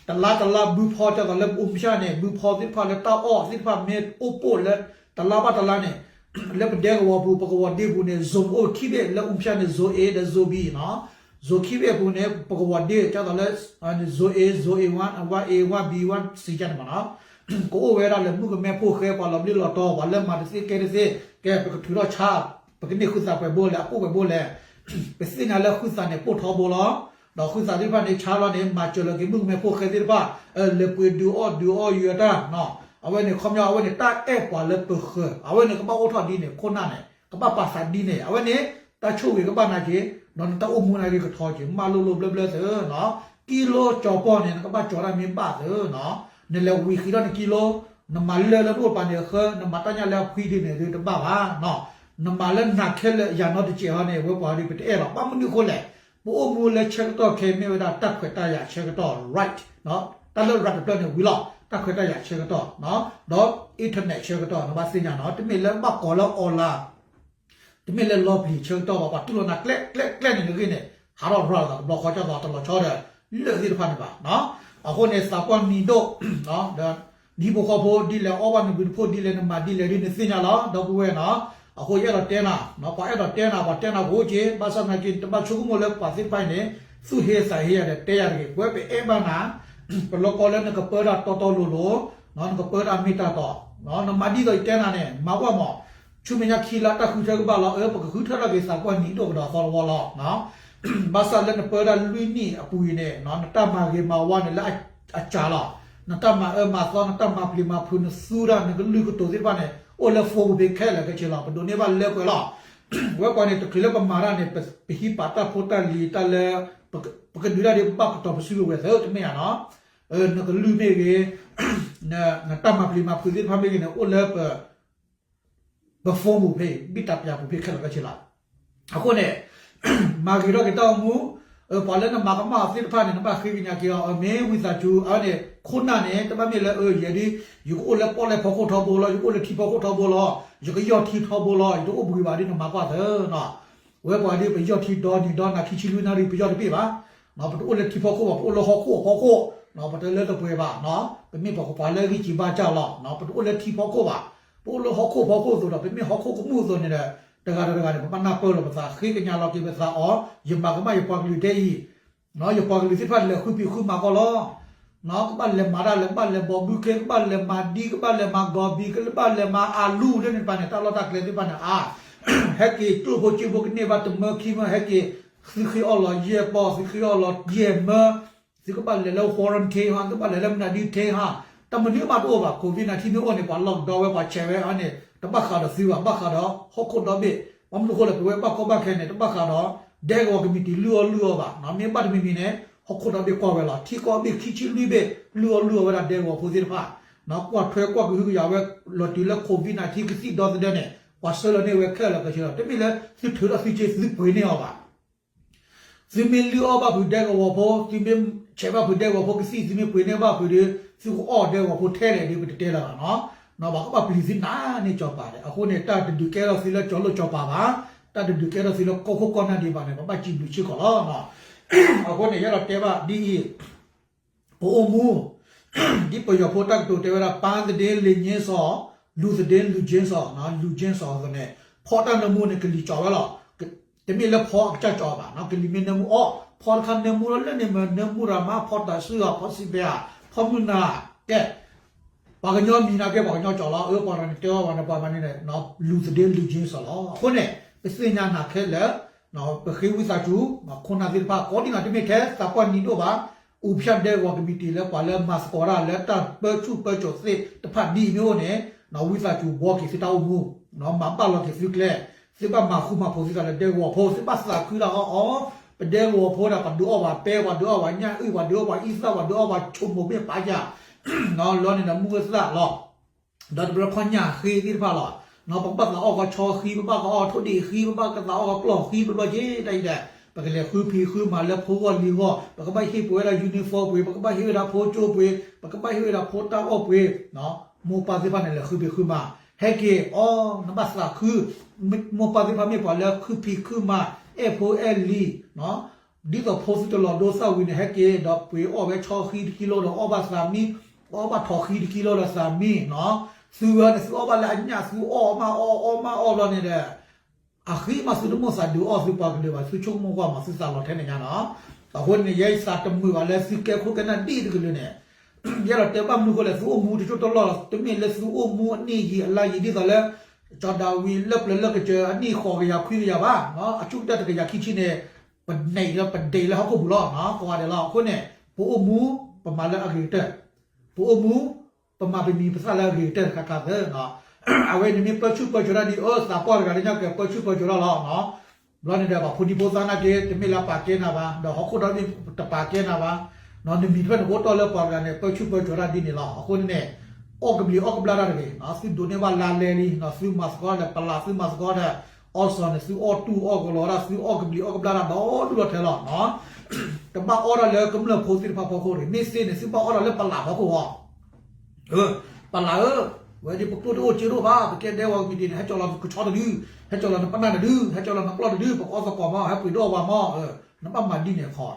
တလါတလါဘုဖီ ဒ်သိးလၢပအိၣ်မူဆၣ်န့ၣ် ဘုဖီသ့ၣ်တဖၣ်လၢတၢ်အီၣ် သ့ၣ်တဖၣ်မ့ၢ်အိၣ်ပိၣ်လၢ တလါဘၣ်တလါန့ၣ် လၢပဒဲကဝီၤပူၤ ပကဝီၤဒ့ပူၤန့ၣ် zone အိၣ်ခံဘ့ၣ်လၢအူဖၠၣ်န့ၣ် zone A ဒီး zone B နီၤ. zone ခံဘ့ၣ်အပူၤန့ၣ် ပကဝီၤဒ့ ဒ်သိးလၢ zone A, zone A one, one A, one B, one C န့ၣ်မးနီၤ. ကအိၣ်ဝဲဒၣ်လၢမုၣ်ကမဲဖိဃဲ ပှၤလီၤဘျ့လီၤတီၤ ပှၤလၢမၤတသ့ကဲတသ့ ကဲပကထုးထီၣ်ဆါ ပကန့ၢ်ဃုသးပှဲၤဘိလဲၣ် အပိၣ်ပှဲၤဘိလဲၣ်. ပသ့ၣ်ညါလၢဃုသးန့ၣ်ပိၣ်ထီဘိလီၤ. ဒီးဃုသးသ့ၣ်တဖၣ်န့ၣ် ဆါလီၤန့ၣ် မၤစၢၤလီၤက့ၤမုၣ်ကမဲဖိဃဲသ့ၣ်တဖၣ် လဲၤပှ့ၤဒုးအီၣ်ဒုးအီယွၤတၢ်နီၤ. အဝဲန့ၣ်ခီပညီ အဝဲန့ၣ်တၢ်အဲၣ်ပှၤလၢပဃၢၤ အဝဲန့ၣ်ကဘၣ်အိၣ်ထီၣ်ဒ်န့ၣ် ခိၣ်နၢ်န့ၣ် ကဘၣ်ပာ်သးဒ်န့ၣ် အဝဲန့ၣ် တၢ်ဆိၣ်ဂ့ၤကဘၣ်နၤက့ၤ ဒီးနတၢ်အိၣ်မူနၤက့ၤကထီက့ၤ မးလိလိဘျၢဘျၢသုနီၤ. ကံလိကၠီၤပီၢ်န့ၣ် နကဘၣ်ကၠီၤတၢ်မ့ၢ်ဘၣ်သုနီၤ. နလဲၤဝံၤဃ့ထီၣ်နကံလိ နမၤလၢလၢနအိၣ်ပာ်န့ၣ်အဃၢ နမၤတၢ်ညၣ်လၢအဖှံဒ်န့ၣ်ဒုးတဘၣ်ဘၣ်နီၤ. နမၤလၢနၤခဲလၢာ်ယၤနီတစဲးဟီန့ၣ် ဝဲပှၤဒုးပတအဲၣ်လီၤ. ဘၣ်မနုၤအဃိလဲၣ်, ပအိၣ်မူလၢဆၢကတီၢ်ခဲအံၤမ့ၢ်ဝဲဒၣ်တၢ်ခွဲးတၢ်ယာ်ဆၢကတီၢ် right နီၤ. တၢ်လၢ right တဖျၢၣ်န့ၣ်ဝံၤလီၤ တၢ်ခွဲးတၢ်ယာ်ဆၢကတီၢ်နီၤ. ဒီး internet ဆၢကတီၢ် နဘၣ်သ့ၣ်ညါနီၤ. တမ့ၢ်လၢဘၣ်ကိးလၢ online တမ့ၢ်လၢလီၤပျံၤဆၢကတီၢ်ဘၣ်, ပှၤတူၢ်လိာ်နၤကျဲကျဲကျဲန့ၣ်တဂ့ၤန့ၣ် ဟးထီၣ်ရၤလီၤသးတဘျီဃီ ဒ်သိးတလီၤဆီဒီး လၢၢ်သ့ၣ်တဖၣ်န့ၣ်ဘၣ်နီၤ. အဃိန့ၣ် သးပှၢ်နံၤဒိၣ် ဒီး နဟံၣ်ဖိဃီဖိဒ်လဲၣ် အီၣ်ဘၣ်နဘျုးနဖှိၣ်ဒ်လဲၣ် နမၤဒ်လဲၣ်ဒ်န့ၣ်သ့ၣ်ညါလီၤ ဒီပုၢ်ဝဲၢ်နီၤ. အဃိယအဲၣ်ဒိးတဲနၤ, ပှၤအဲၣ်ဒိးတဲနၤ ပှၤတဲနၤကအိၣ်က့ၤ, ဘၣ်ဆၣ်သနာ်က့ တဘၣ်ဆိကမိၣ်လၢပှၤသ့ၣ်တဖၣ်အံၤန့ၣ် သူၣ်ဟ့သးဟ့ယၤဒီးတဲယၤတဂ့ၤ, ပဝဲပအဲၣ်ဘၣ်နၤ ပလီၢ်ကီလၢနကပၢတၢ်တီတီလိၤလိၤ, နကပၢတၢ်မ့ၢ်တၢ်တီ, နမၤဒ်သိးယတဲနၤန့ၣ် မၤဝဲမး, ဆူမဲာ်ညါခံလါတၢ်ဃုထၢကဘၣ်လီၤ, အၢ ပကဃုထၢထီၣ်က့ၤသးပှၢ်နံၤဒိၣ်ကဒီးသီတဝီလီၤ. ဘၣ်ဆၣ်လၢနပၢတၢ်လွံၢ်နံၣ်အပူၤအံၤန့ၣ် နတၢ်မၤဂ့ၤမၤဝါန့ၣ်လၢအစှၤလီၤ, နတၢ်မၤအၢမၤသီ နတၢ်မၤပျံၤမၤဖုး နသူတၢ် နကလုၢ်ကတိၤသ့ၣ်တဖၣ်န့ၣ် အိၣ်လၢ phone ပူၤဖဲခဲလၢာ်ခဲဆ့လီၤ, ပဒိးန့ၢ်ဘၣ်လၢပှဲၤလီၤ. ဝဲပှၤန့ၣ် တချုးလၢပမၤတၢ်န့ၣ် ပဟံးပာ်တၢ်ဖိတၢ်လံၤတၢ်လၢ ပကဒုးတၢ်ဒ်ပဘၣ်ကတီၤပစုကဝဲၤသုတမ့ၢ်ဧါနီၤ. နကလုၢ်မ့ၢ်ဂ့ၤ, နတၢ်မၤပျံၤမၤဖုးသ့ၣ်တဖၣ်မ့ၢ်ဂ့ၤန့ၣ် အိၣ်လၢပ ပ phone ပူၤဖဲ ဘံၣ်တၢ်ပၠးပူၤဖဲခဲလၢာ်ခဲဆ့လီၤ. အဃိန့ၣ် မၤဂ့ၤထီၣ်က့ၤတၢ်အိၣ်မူ, ပှၤလၢနမၤကမၣ်အီၤသ့ၣ်တဖၣ်န့ၣ် နဘၣ်ဃ့ကညးက့ၤအီၤ အမ့ၢ်ဝံသးစူၤ အဝဲန့ၣ် ခိၣ်နၢ်န့ၣ် တဘၣ်မ့ၢ်လၢ ယဲဒ် ယကအိၣ်လၢပီၣ်လဲၣ်ဖီခိၣ်ထီဘိလီၤ, ယကအိၣ်လၢထံဖီခိၣ်ထီဘိလီၤ, ယကယီၢ်ထံထီဘိလီၤ, ယတအိၣ်ဘှံးဘၣ်ဒ်နမၤကွၢ်သၢနီၤ. ဝဲပှၤဒ်ပယီၢ်ထံဒီနံၤဒီနၤ ခံဆံလွံၢ်နၣ်ရံၣ် ပယီၢ်တဘ့ၣ်ဘၣ်. ပတအိၣ်လၢထံဖီခိၣ်ဘၣ်, ပအိၣ်လၢဟီၣ်ခိၣ်အဖီခိၣ်, ပတလၢတပှဲၤဘၣ်, ပမ့ၢ်ပှၤကပၤလၢဂံၢ်စံးဘါစၢ်လီၤ, ပတအိၣ်လၢထံဖီခိၣ်ဘၣ်, ပအိၣ်လၢဟီၣ်ခိၣ်ဖီခိၣ်အသိးဒီး ပမ့ၢ်ဟီၣ်ခိၣ်ကမူၣ်အသိးန့ၣ်ဒီး တဂၤဒီးတဂၤန့ၣ် ပဘၣ်နၢ်ပၢၢ်လိာ်ပသး ဃ့ကညးလီၤက့ၤပသးအီၤ, ယမၤကမၣ်ယပှၤကလုာ်ထဲအံၤ ယပှၤကလုာ်သ့ၣ်တဖၣ်လဲၤဃုဖံးဃုမၤကီးလီၤ. ကဘၣ်လဲၤမၤတၢ်လၢ ကဘၣ်လဲၤဘီဘုခ့ ကဘၣ်လဲၤမၤဒံ ကဘၣ်လဲၤမၤဂီၤဘံ ကဘၣ်လဲၤမၤအလူလၢန့ၣ်တဖၣ်န့ၣ် တၢ်လီၢ်တၢ်ကျဲသ့ၣ်တဖၣ်န့ၣ်အါ, ဟဲက့ၤကျိၣ်ဖိစ့ဖိကန့ၢ်ဘၣ်တမၢခံမၢ ဟဲက့ၤ သုဃ့အီၣ်လီၤယဲၢ်ပီၢ် သုဃ့အီၣ်လီၤယဲၢ်မၢ သုကဘၣ်လဲၤလၢ quarantine ဟါ သုကဘၣ်လဲၤလၢမနုၤဒု ထ့ဟါ တၢ်မနုၤမးတအိၣ်ဘၣ်. COVID nineteen မ့ၢ်အိၣ်န့ၣ် ပှၤ lockdown ဝဲ ပှၤဆဲးဝဲအါန့ၣ် တဘၣ်ဃးဒီးသုဘၣ်, ဘၣ်ဃးဒီးဟီၣ်ခိၣ်ဒီဘ့ၣ်. ဘၣ်မနုၤအဃိလဲၣ် ပဝဲဘၣ်ကီဘၣ်ခဲန့ၣ် တဘၣ်ဃးဒီး ဒဲကဝီၤကမံးတံာ်လုၢ်အီၣ်လုၢ်အီဘၣ်. မ့ၢ်ဘၣ်တမံၤမံၤန့ၣ် ဟီၣ်ခိၣ်ဒီဘ့ၣ်ကွၢ်ဝဲလီၤ. ထံကီၢ်ဘ့ၣ်ခံဆံလွံၢ်ဘ့ၣ် လုၢ်အီၣ်လုၢ်အီဝဲဒၣ်ဒဲကဝီၤဖိသ့ၣ်တဖၣ်, ကွၢ်ထွဲကွၢ်ကဟုကယာ်ဝဲ လီၤတုၤလၢ COVID nineteen ကသံၣ်ဒီသဒၢန့ၣ် ပှၤဆှၢလီၤန့ၢ်ဝဲခဲလၢာ်ခဲဆ့လီၤ. တမ့ၢ်လၢသုထုးထီၣ်သုစ့သုပှ့ၤန့ၢ်အီၤဘၣ်. သုမ့ၢ်လုၢ်အီၣ်ဘၣ်ဖုးဒဲကဝီၤဖိ, သုမ့ၢ်ဆဲးဘၣ်ဖုးဒဲကဝီၤဖိကသံၣ်, သုမ့ၢ်ပှ့ၤန့ၢ်ဘၣ်ဖုးဒီး သုကအီၣ်ဒဲကဝီၤဖိထဲလဲၣ်ဒီး ပတတဲလၢၤဘၣ်နီၤ. ဘၣ်ကဘၣ်ပျံၤသုနၤန့ၢ်စီၤပၤဒီး အဃိန့ၣ် တၢ်တဒုးကဲထီၣ်သုလၢကၠီၤလိာ်စီၤပၤဘၣ်, တၢ်တဒုးကဲထီၣ်သုလၢကီၢ်ခိၣ်ကီၢ်နၢ်ဒံးဘၣ်န့ၣ် ပဘၣ်စံးဘျုးစ့ၢ်ကီးလီၤ. အဃိန့ၣ် ယအဲၣ်ဒိးတဲဘၣ်ဒ်အံၤ ပအိၣ်မူ ဒ်ပယီၤဖိတၢ်ကတိၤတဲဝဲဒၣ် ပန်းသတင်းလင်ကျင်းစောင့်, လူသတင်းလင်ကျင်းစောင့်, လင်ကျင်းစောင့်န့ၣ် ဖီတၢ်နၢမူန့ၣ် ကလံၤကၠီဝဲလီၤ. တမ့ၢ်လၢဖီအကစၢ်ကၠီဘၣ်, ကလံၤမ့ၢ်နၢမူအီၣ်, ဖီတခါနၢမူလီၤလၢန့ၣ်မ့ၢ် နၢမူရၤမါ, ဖီတၤဆှုၣ်ဧါ, ဖီစံးဘဲဧါ, ဖီမုၢ်နၤ, ကဲ ပှၤကညီမံၤနာ်က့ ပှၤကညီကၠီလီၤ. အၢ ပှၤတဂၤန့ၣ်တဲအီၣ်ပှၤန့ၣ် ပှၤမၤန့ၣ် လူသတင်းလင်ကျင်းစောင့်လီၤ. အဃိန့ၣ် ပသ့ၣ်ညါနၤခဲလၢာ် ပဃ့ဝံသးစူၤ ခိၣ်နၢ်သ့ၣ်တဖၣ် ကိးဒံနီၤ တမ့ၢ်ထဲသးပှၢ်နံၤဒိၣ်ဘၣ်, အူဖၠၣ်ဒဲကဝီၤကမံးတံာ်လၢပှၤလၢမၤသကိးတၢ်လၢတၢ်ပၢဆူၣ်ပၢစိးသ့ၣ်တဖၣ်ဒ်အံၤမ့ၢ်အိၣ်န့ၣ် ဝံသးစူၤဘှီက့ၤသုတၢ်အိၣ်မူ, မၤဘၣ်လီၤက့ၤသုကျဲ, သုဘၣ်မၤဃူမၤဖိးသုသးလၢဒဲကဝီၤဖိ, သုဘၣ်သးခုတၢ်အီၣ်အီၤ, ပဒဲကဝီၤဖိဒၣ် ပှၤဒုးအီၣ်ပှၤပဲ, ပှၤဒုးအီၣ်ပှၤညၣ်အုၣ်, ပှၤဒုးအီၣ်ပှၤအံသၣ်, ပှၤဒုးအီၣ်ပှၤဆိမိၣ်မ့ၢ်ပာ်ယၤ လီၤန့ၣ်ဒီးမုၢ်ဂၢၢ်သၣ်လီၤ. ဒီးတဘျီခီညၣ်ဃ့သ့ၣ်တဖၣ်လီၤ. ပကဘၣ်သးအီၣ်ကီးဆီဃံ, ပဘၣ်ကီးအီၣ်ထိၣ်ဒံၣ်ဃံ, ပဘၣ်ကသးအီၣ်ကီးကျီၢ်ဃံ တဘျီဘျီက့ၤ တၢ်အံၤဒီး ပကလဲၤဃုဖံးဃုမၤလၢဖိဂီၢ်လံၤဂီၢ်, ပကဘၣ်ဟ့ၣ်ပှ့ၤဝဲဒၣ် uniform ပှ့ၤ, ပကဘၣ်ဟ့ၣ်ဝဲဒၣ်ဖိကၠိပှ့ၤ, ပကဘၣ်ဟ့ၣ်ဝဲဒၣ်ဖိတၢ်အီၣ်ပှ့ၤ, မိၢ်ပၢ်သ့ၣ်တဖၣ်န့ၣ် လဲၤဃုဖံးဃုမၤ, ဟဲက့ၤအီၤ နဘၣ်သးခု, မိၢ်ပၢ်သ့ၣ်တဖၣ်မ့ၢ်ပှၤလၢဃုဖံးဃုမၤ, အဲၣ်ဖိအဲၣ်လံၤ ဒ်သိးဖိသုတလီၤဒိသၣ်ဝံၤန့ၣ် ဟဲက့ၤဒီးပှ့ၤအီၣ်ဝဲဆီဃံတကံလိဒီး အီၣ်ဘၣ်သးမံ, အီၣ်ဘၣ်ထိးဃံတကံလိဒီးသးမံနီၤ, သုဝဲန့ၣ် သုအီၣ်ဘၣ်လၢအညၣ် သုအီၣ်မးအီၣ် အီၣ်မးအီၣ်ဘျီန့ၣ်ဒီး အဃံမးသုတမိၣ်သးဒုးအီၣ်သုပှၤကလုာ်ဘၣ် သုဆိကမိၣ်ကွၢ်မး သုသးလီၤထဲန့ၣ်ညါနီၤ. အဃိန့ၣ် ယဲယသးတမုာ်ဘၣ်လၢသုကဲခိၣ်ကဲနၢ်ဒ်တကလုာ်န့ၣ် ယအဲၣ်ဒိးတဲဘၣ်မနုၤအဃိလဲၣ် သုအိၣ်မူတစိၢ်တလီၢ်လီၤ, တမ့ၢ်လၢသုအိၣ်မူအနံၣ်ယံာ်အလါယံာ်ဒ်သိးလၢ ကၠီၤဒၤဝံးလၢပျၢၤလၢကစၢၤအနံၣ်ဃိးကယၤခွံကယၤဘၣ်, အဆိကတၢၢ်တကယၤခံဆံန့ၣ် ပန့ၢ်လၢပဒဲးလၢဟီၣ်ခိၣ်ပူၤလီၤ, ကိးဂၤဒဲးလီၤ. အဃိန့ၣ် ပအိၣ်မူ ပမၤလၢအဂ့ၤကတၢၢ်, ပအိၣ်မူ ပမၤပမံၤပသၣ်လၢအဂ့ၤကတၢၢ်တခါခါသၢ, အဝဲန့ၣ်မ့ၢ်ပၢဆူၣ်ပၢစိးတၢ်ဒ်အၢ သးပှၢ်တဂၤလၢညါကပၢဆူၣ်ပၢစိးတၢ်လီၤ. ဘျီန့ၣ်ဒီး ပှၤဖိဒံဖိသၣ်နာ်က့ တမ့ၢ်လၢပာ်ကဲနၤဘၣ်, ဒီးဟီၣ်ခိၣ်ဒီဘ့ၣ်တပာ်ကဲနၤဘၣ်, နမံၤတဖျၢၣ်န့ၣ် ကအိၣ်တီၢ်လၢပှၤတဂၤန့ၣ် ပၢဆူၣ်ပၢစိးတၢ်ဒ်န့ၣ်လီၤ. အဃိန့ၣ် အီၣ်ကဘျံးအီၣ်ကဘျၣ်တၢ်တဂ့ၤ, သုဒိးန့ၢ်ဘၣ်လါလဲလံ, သုမၤသကိးဒီး ပလးသုမၤသကိးဒီး အီၣ်စီၤန့ၣ် သုအီၣ်တူၢ်အီၣ်ကလီၤဒၣ် သုအီၣ်ကဘျံးအီၣ်ကဘျၣ်တၢ်ဒီဒူၣ်လီၤထဲလီၤ. တဘၣ်အီၣ်ဒၣ်လၢကမျၢၢ်ဖိသ့ၣ်တဖၣ်ဖီခိၣ်တဂ့ၤ, မ့ၢ်သ့န့ၣ် သုဘၣ်အီၣ်ဒၣ်လၢပလးဖီခိၣ်အီၤ ပလးဧၢ, ဝဲဒ်ပကျိၣ်တအိၣ်စ့တအိၣ်ဘၣ်, ပကဲဒဲကဝီၤကမံးတံာ်န့ၣ် ဟဲကၠီလီၤနကဆီတဒု, ဟဲကၠီလီၤနပနၢ်တဒု, ဟဲကၠီလီၤနကျီၢ်တဒု, ပကအီၣ်သကိးမး ဟဲပှ့ၤဒိၣ်အီၣ်ဝဲမး, နဘၣ်မၤဒ်န့ၣ်အခီ,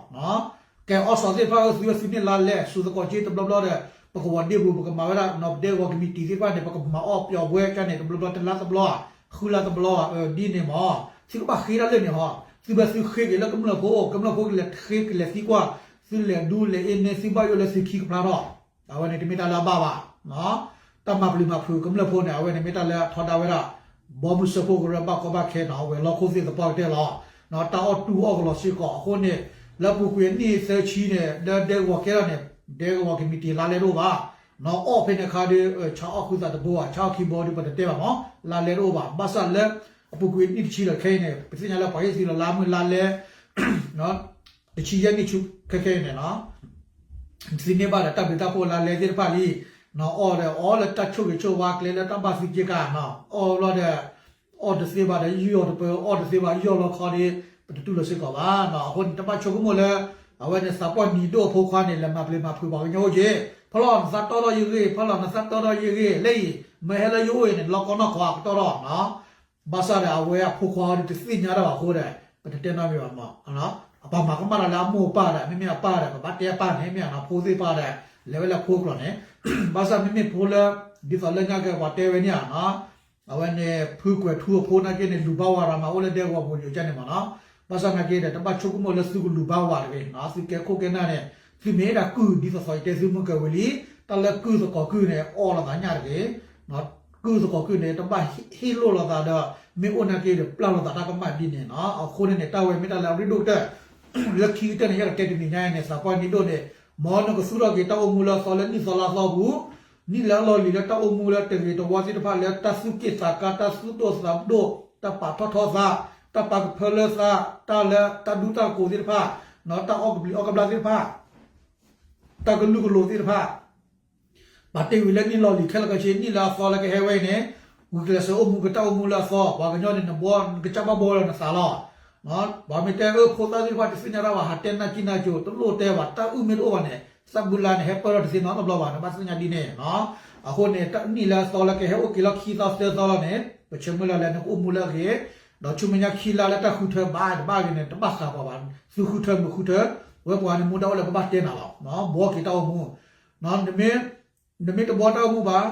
ကဲအီၣ်စီၤသ့ၣ်တဖၣ်ဧၢ, သုဝဲသုန့ၢ်လါလဲ စူၤသကိးက့တဘျီဘျီဒီး ပကဝီၤဒ့ပူၤ ပကမၤဝဲဒၣ် ပဒဲကဝီၤကမံးတံာ်သ့ၣ်တဖၣ်န့ၣ် ပကမၤအီၣ်ပျီဝဲကန့ၣ် တဘျီဘျီတလါတဘျီ, ဃုလါတဘျီ, ဒ်န့ၣ်မး, သုကဘၣ်ဃ့တၢ်လၢန့ၣ်ဟီ, သုဝဲသုဃ့က့ၤလၢကမျၢၢ်ဖိအိၣ်, ကမျၢၢ်ဖိကလဲၤဃ့ကလဲၤသံကွၢ်, သုလဲၤဒူလဲၤအ့န့ၣ် သုဘၣ်ယိၣ်လၢသုခံကဖျါထီၣ် အဝဲန့ၣ်တမ့ၢ်တၢ်လၢအဘၣ်ဘၣ်, တၢ်မၤပျံၤမၤဖုးကမျၢၢ်ဖိန့ၣ် အဝဲန့ၣ်မ့ၢ်တၢ်လၢအထီဒါဝဲဒၣ် ဘီမုၢ်စၢဖှိၣ်ကရၢဘၣ်ကီဘၣ်ခဲနီၤ, ဝဲၤလီၢ်ခိၣ်သ့ၣ်သပှၢ်ကတၢၢ်လီၤ. တၢ်အီၣ်တူၢ်အီၣ်ကလီၤစ့ၢ်ကီးအဃိန့ၣ် လၢပူၤကွံာ်အနံၣ်သၢဆံန့ၣ် လၢဒဲကဝီၤကဲထီၣ်န့ၣ် ဒဲကဝီၤကမံးတံာ်လါလဲတအိၣ်ဘၣ်, အီၣ်ဖဲန့ၣ်အခါဒီး ဆါအီၣ်ဃုသးတဘိဧါ, ဆါအီၣ်ခံဘိဒီး ပတတဲဘၣ်မး, လါလဲတအိၣ်ဘၣ်. ဘၣ်ဆၣ်လၢ အပူၤကွံာ်အနံၣ်တဆံဒီးခဲအံၤန့ၣ် ပသ့ၣ်ညါလၢပှၤဟ့ၣ်သုလၢလါမုၢ်လါလဲ တဆံယဲၢ်နံၣ်ဆူခဲခဲအံၤန့ၣ်နီၤ, သုန့ၢ်ဘၣ်ဒီးတၢ်ဘျုးတၢ်ဖှိၣ်လါလဲသ့ၣ်တဖၣ်လံ, အီၣ်ဒီးအီၣ်လၢတၢ်ဆိၣ်ဂ့ၤဆိၣ်ဝါကျဲလၢတၢ်ဘၣ်သံက့ၤကၤနီၤ, အီၣ်ဘျီဒီး အီၣ်တသ့ဘၣ်ဒီးယီၢ်တပၢၤ, အီၣ်တသ့ဘၣ်ယီၢ်လီၤခီဒီး ပတတူၢ်လိာ်စ့ၢ်ကီးဘၣ်နီၤ. အဃိန့ၣ် တဘၣ်ဆိကမိၣ်လၢ အဝဲန့ၣ်သးပှၢ်နံၤဒိၣ်အဖိခွါန့ၣ် လဲၤမၤပျံၤမၤဖုးပှၤကညီအိၣ်က့ၤ, ဖီလီၤနသးတီထီၣ်ယဂ့ၢ်, ဖီလီၤနသးတီထီၣ်ယဂ့ၢ်, လၢအံၤ မ့ၢ်ဟဲလၢယအိၣ်အံၤန့ၣ် လီၤကီနီၢ်ခီအကတီၢ်ထီၣ်နီၤ. ဘၣ်ဆၣ်ဒီးအဝဲအဖိခွါအံၤတသ့ၣ်ညါတၢ်ဘၣ်အဃိဒီး ပတတဲနီတမံၤဘၣ်မး, ပှၤမၤကမၣ်တၢ်လၢအမိၢ်အပၢ်ဒီး မ့မ့ၢ်အပၢ်ဒီး ပဘၣ်တဲအပၢ်န့ၣ် မ့ၢ်အနီၤ ဖိသ့ၣ်တဖၣ်ဒီး လဲၤဝဲလၢဖိကျိာ်န့ၣ်, ဘၣ်ဆၣ်မ့မ့ၢ်ဖိလၢ ဒ်သိးလၢညါက့ၤပှၤတဲဝဲန့ၣ်ဧါနီၤ, အဝဲန့ၣ် ဖုကွဲၤထူအဖိနာ်က့န့ၣ် လူၤဘါဝၤရၤမး အိၣ်လၢဒဲကဝီၤပူၤန့ၣ် ကန့ၣ်မးနီၤ, ဘၣ်ဆၣ်သနာ်က့ဒီး တဘၣ်ဆိကမိၣ်လၢသုကလူၤဘၣ်ဝးတဂ့ၤ, သုကဲခိၣ်ကဲနၢ်န့ၣ် သုမ့ၢ်ဒၣ်ကုၢ်ဒ်သိးသိးယတဲသုမုၢ်ကဝံၤလံ, တၢ်လၢကုၢ်သကိးကုၢ်န့ၣ် အီၣ်လီၤသးညၣ်တဂ့ၤ, ကုၢ်သကိးကုၢ်န့ၣ် တဘၣ်ဟ့ၣ်လိာ်လိာ်သးဒီး မ့ၢ်အိၣ်နာ်က့ဒီး ပျၢ်လိာ်သးတၢ်ကမၣ်ဒ်န့ၣ်နီၤ. အဃိန့ၣ်န့ၣ် တၢ်ဝဲမ့ၢ်တၢ်လၢအရ့ဒိၣ်ကတၢၢ် လၢခံကတၢၢ်န့ၣ် ယအဲၣ်ဒိးတဲတနံၤညါအံၤန့ၣ် သးပှၢ်နံၣ်ဒိၣ်န့ၣ် မ်နကသူၣ်ထီၣ်က့ၤတၢ်အိၣ်မူလၢအသီလၢနံၣ်သီလါသီပူၤ, နံၣ်လၢအလီၢ်လံၤလၢတၢ်အိၣ်မူလၢတဂ့ၤတဝါသ့ၣ်တဖၣ် လၢတၢ်သူၣ်က့ၣ်သးကါ တၢ်သူၣ်ဒိၣ်သးဒိၣ် တၢ်ပာ်ထီၣ်ထီသး တၢ်ပာ်ကဖၢလၢသး တၢ်လၢတၢ်ဒူတၢ်ကိးသ့ၣ်တဖၣ် တၢ်အီၣ်ကဘျံးအီၣ်ကဘျၣ်သ့ၣ်တဖၣ် တၢ်ကလုာ်ကလိၤသ့ၣ်တဖၣ် ပာ်တ့ၢ်ဝံၤလၢနံၣ်လီၢ်လံၤခဲလၢာ်ခဲဆ့ နံၣ်လၢအသီလၢကဟဲဝဲအံၤန့ၣ် ဂုာ်ကျဲးစၢးအိၣ်မူကတၢ်အိၣ်မူလၢအသီ ပှၤကညီန့ၣ် နဘီနကစၢ်ဘၣ်ဘီလၢနသးလီၤ. ပှၤမ့ၢ်တဲအၢဖိသၣ်သ့ၣ်တဖၣ်တသ့ၣ်ညါတၢ်ဘၣ် ဟးတဲနၢ်ကံၢ်နၢ်ကိၤ တလိၣ်တဲဘၣ် တၢ်အုၣ်မ့ၢ်တအိၣ်ဘၣ်န့ၣ် သးဘုလါန့ၣ် ဟဲပၢၢ်ထီၣ်တသ့နီတဘျီဘၣ် နဘၣ်သ့ၣ်ညါဒ်န့ၣ် အဃိန့ၣ် နံၣ်လၢအသီလၢကဟဲအိၣ်က့ၤလီၤခံသီသၢသီလီၤန့ၣ် ပဆၢမုၢ်လၢ်လၢနကအိၣ်မူလၢအဂ့ၤ ဒီးဆူမဲာ်ညါခံလါလၢတၢ်ဃုထၢဘၣ်တဘၣ်ဂ့ၤန့ၣ် တဘၣ်ဃးပှၤဘၣ် သုဃုထၢမုာ်ဃုထၢ ဝဲပှၤန့ၣ်မူဒါအိၣ်လၢကဘၣ်တဲနၤလီၤ. ဘီက့ၤတၢ်အိၣ်မူ နမ့ၢ်တဘီတၢ်အိၣ်မူဘၣ်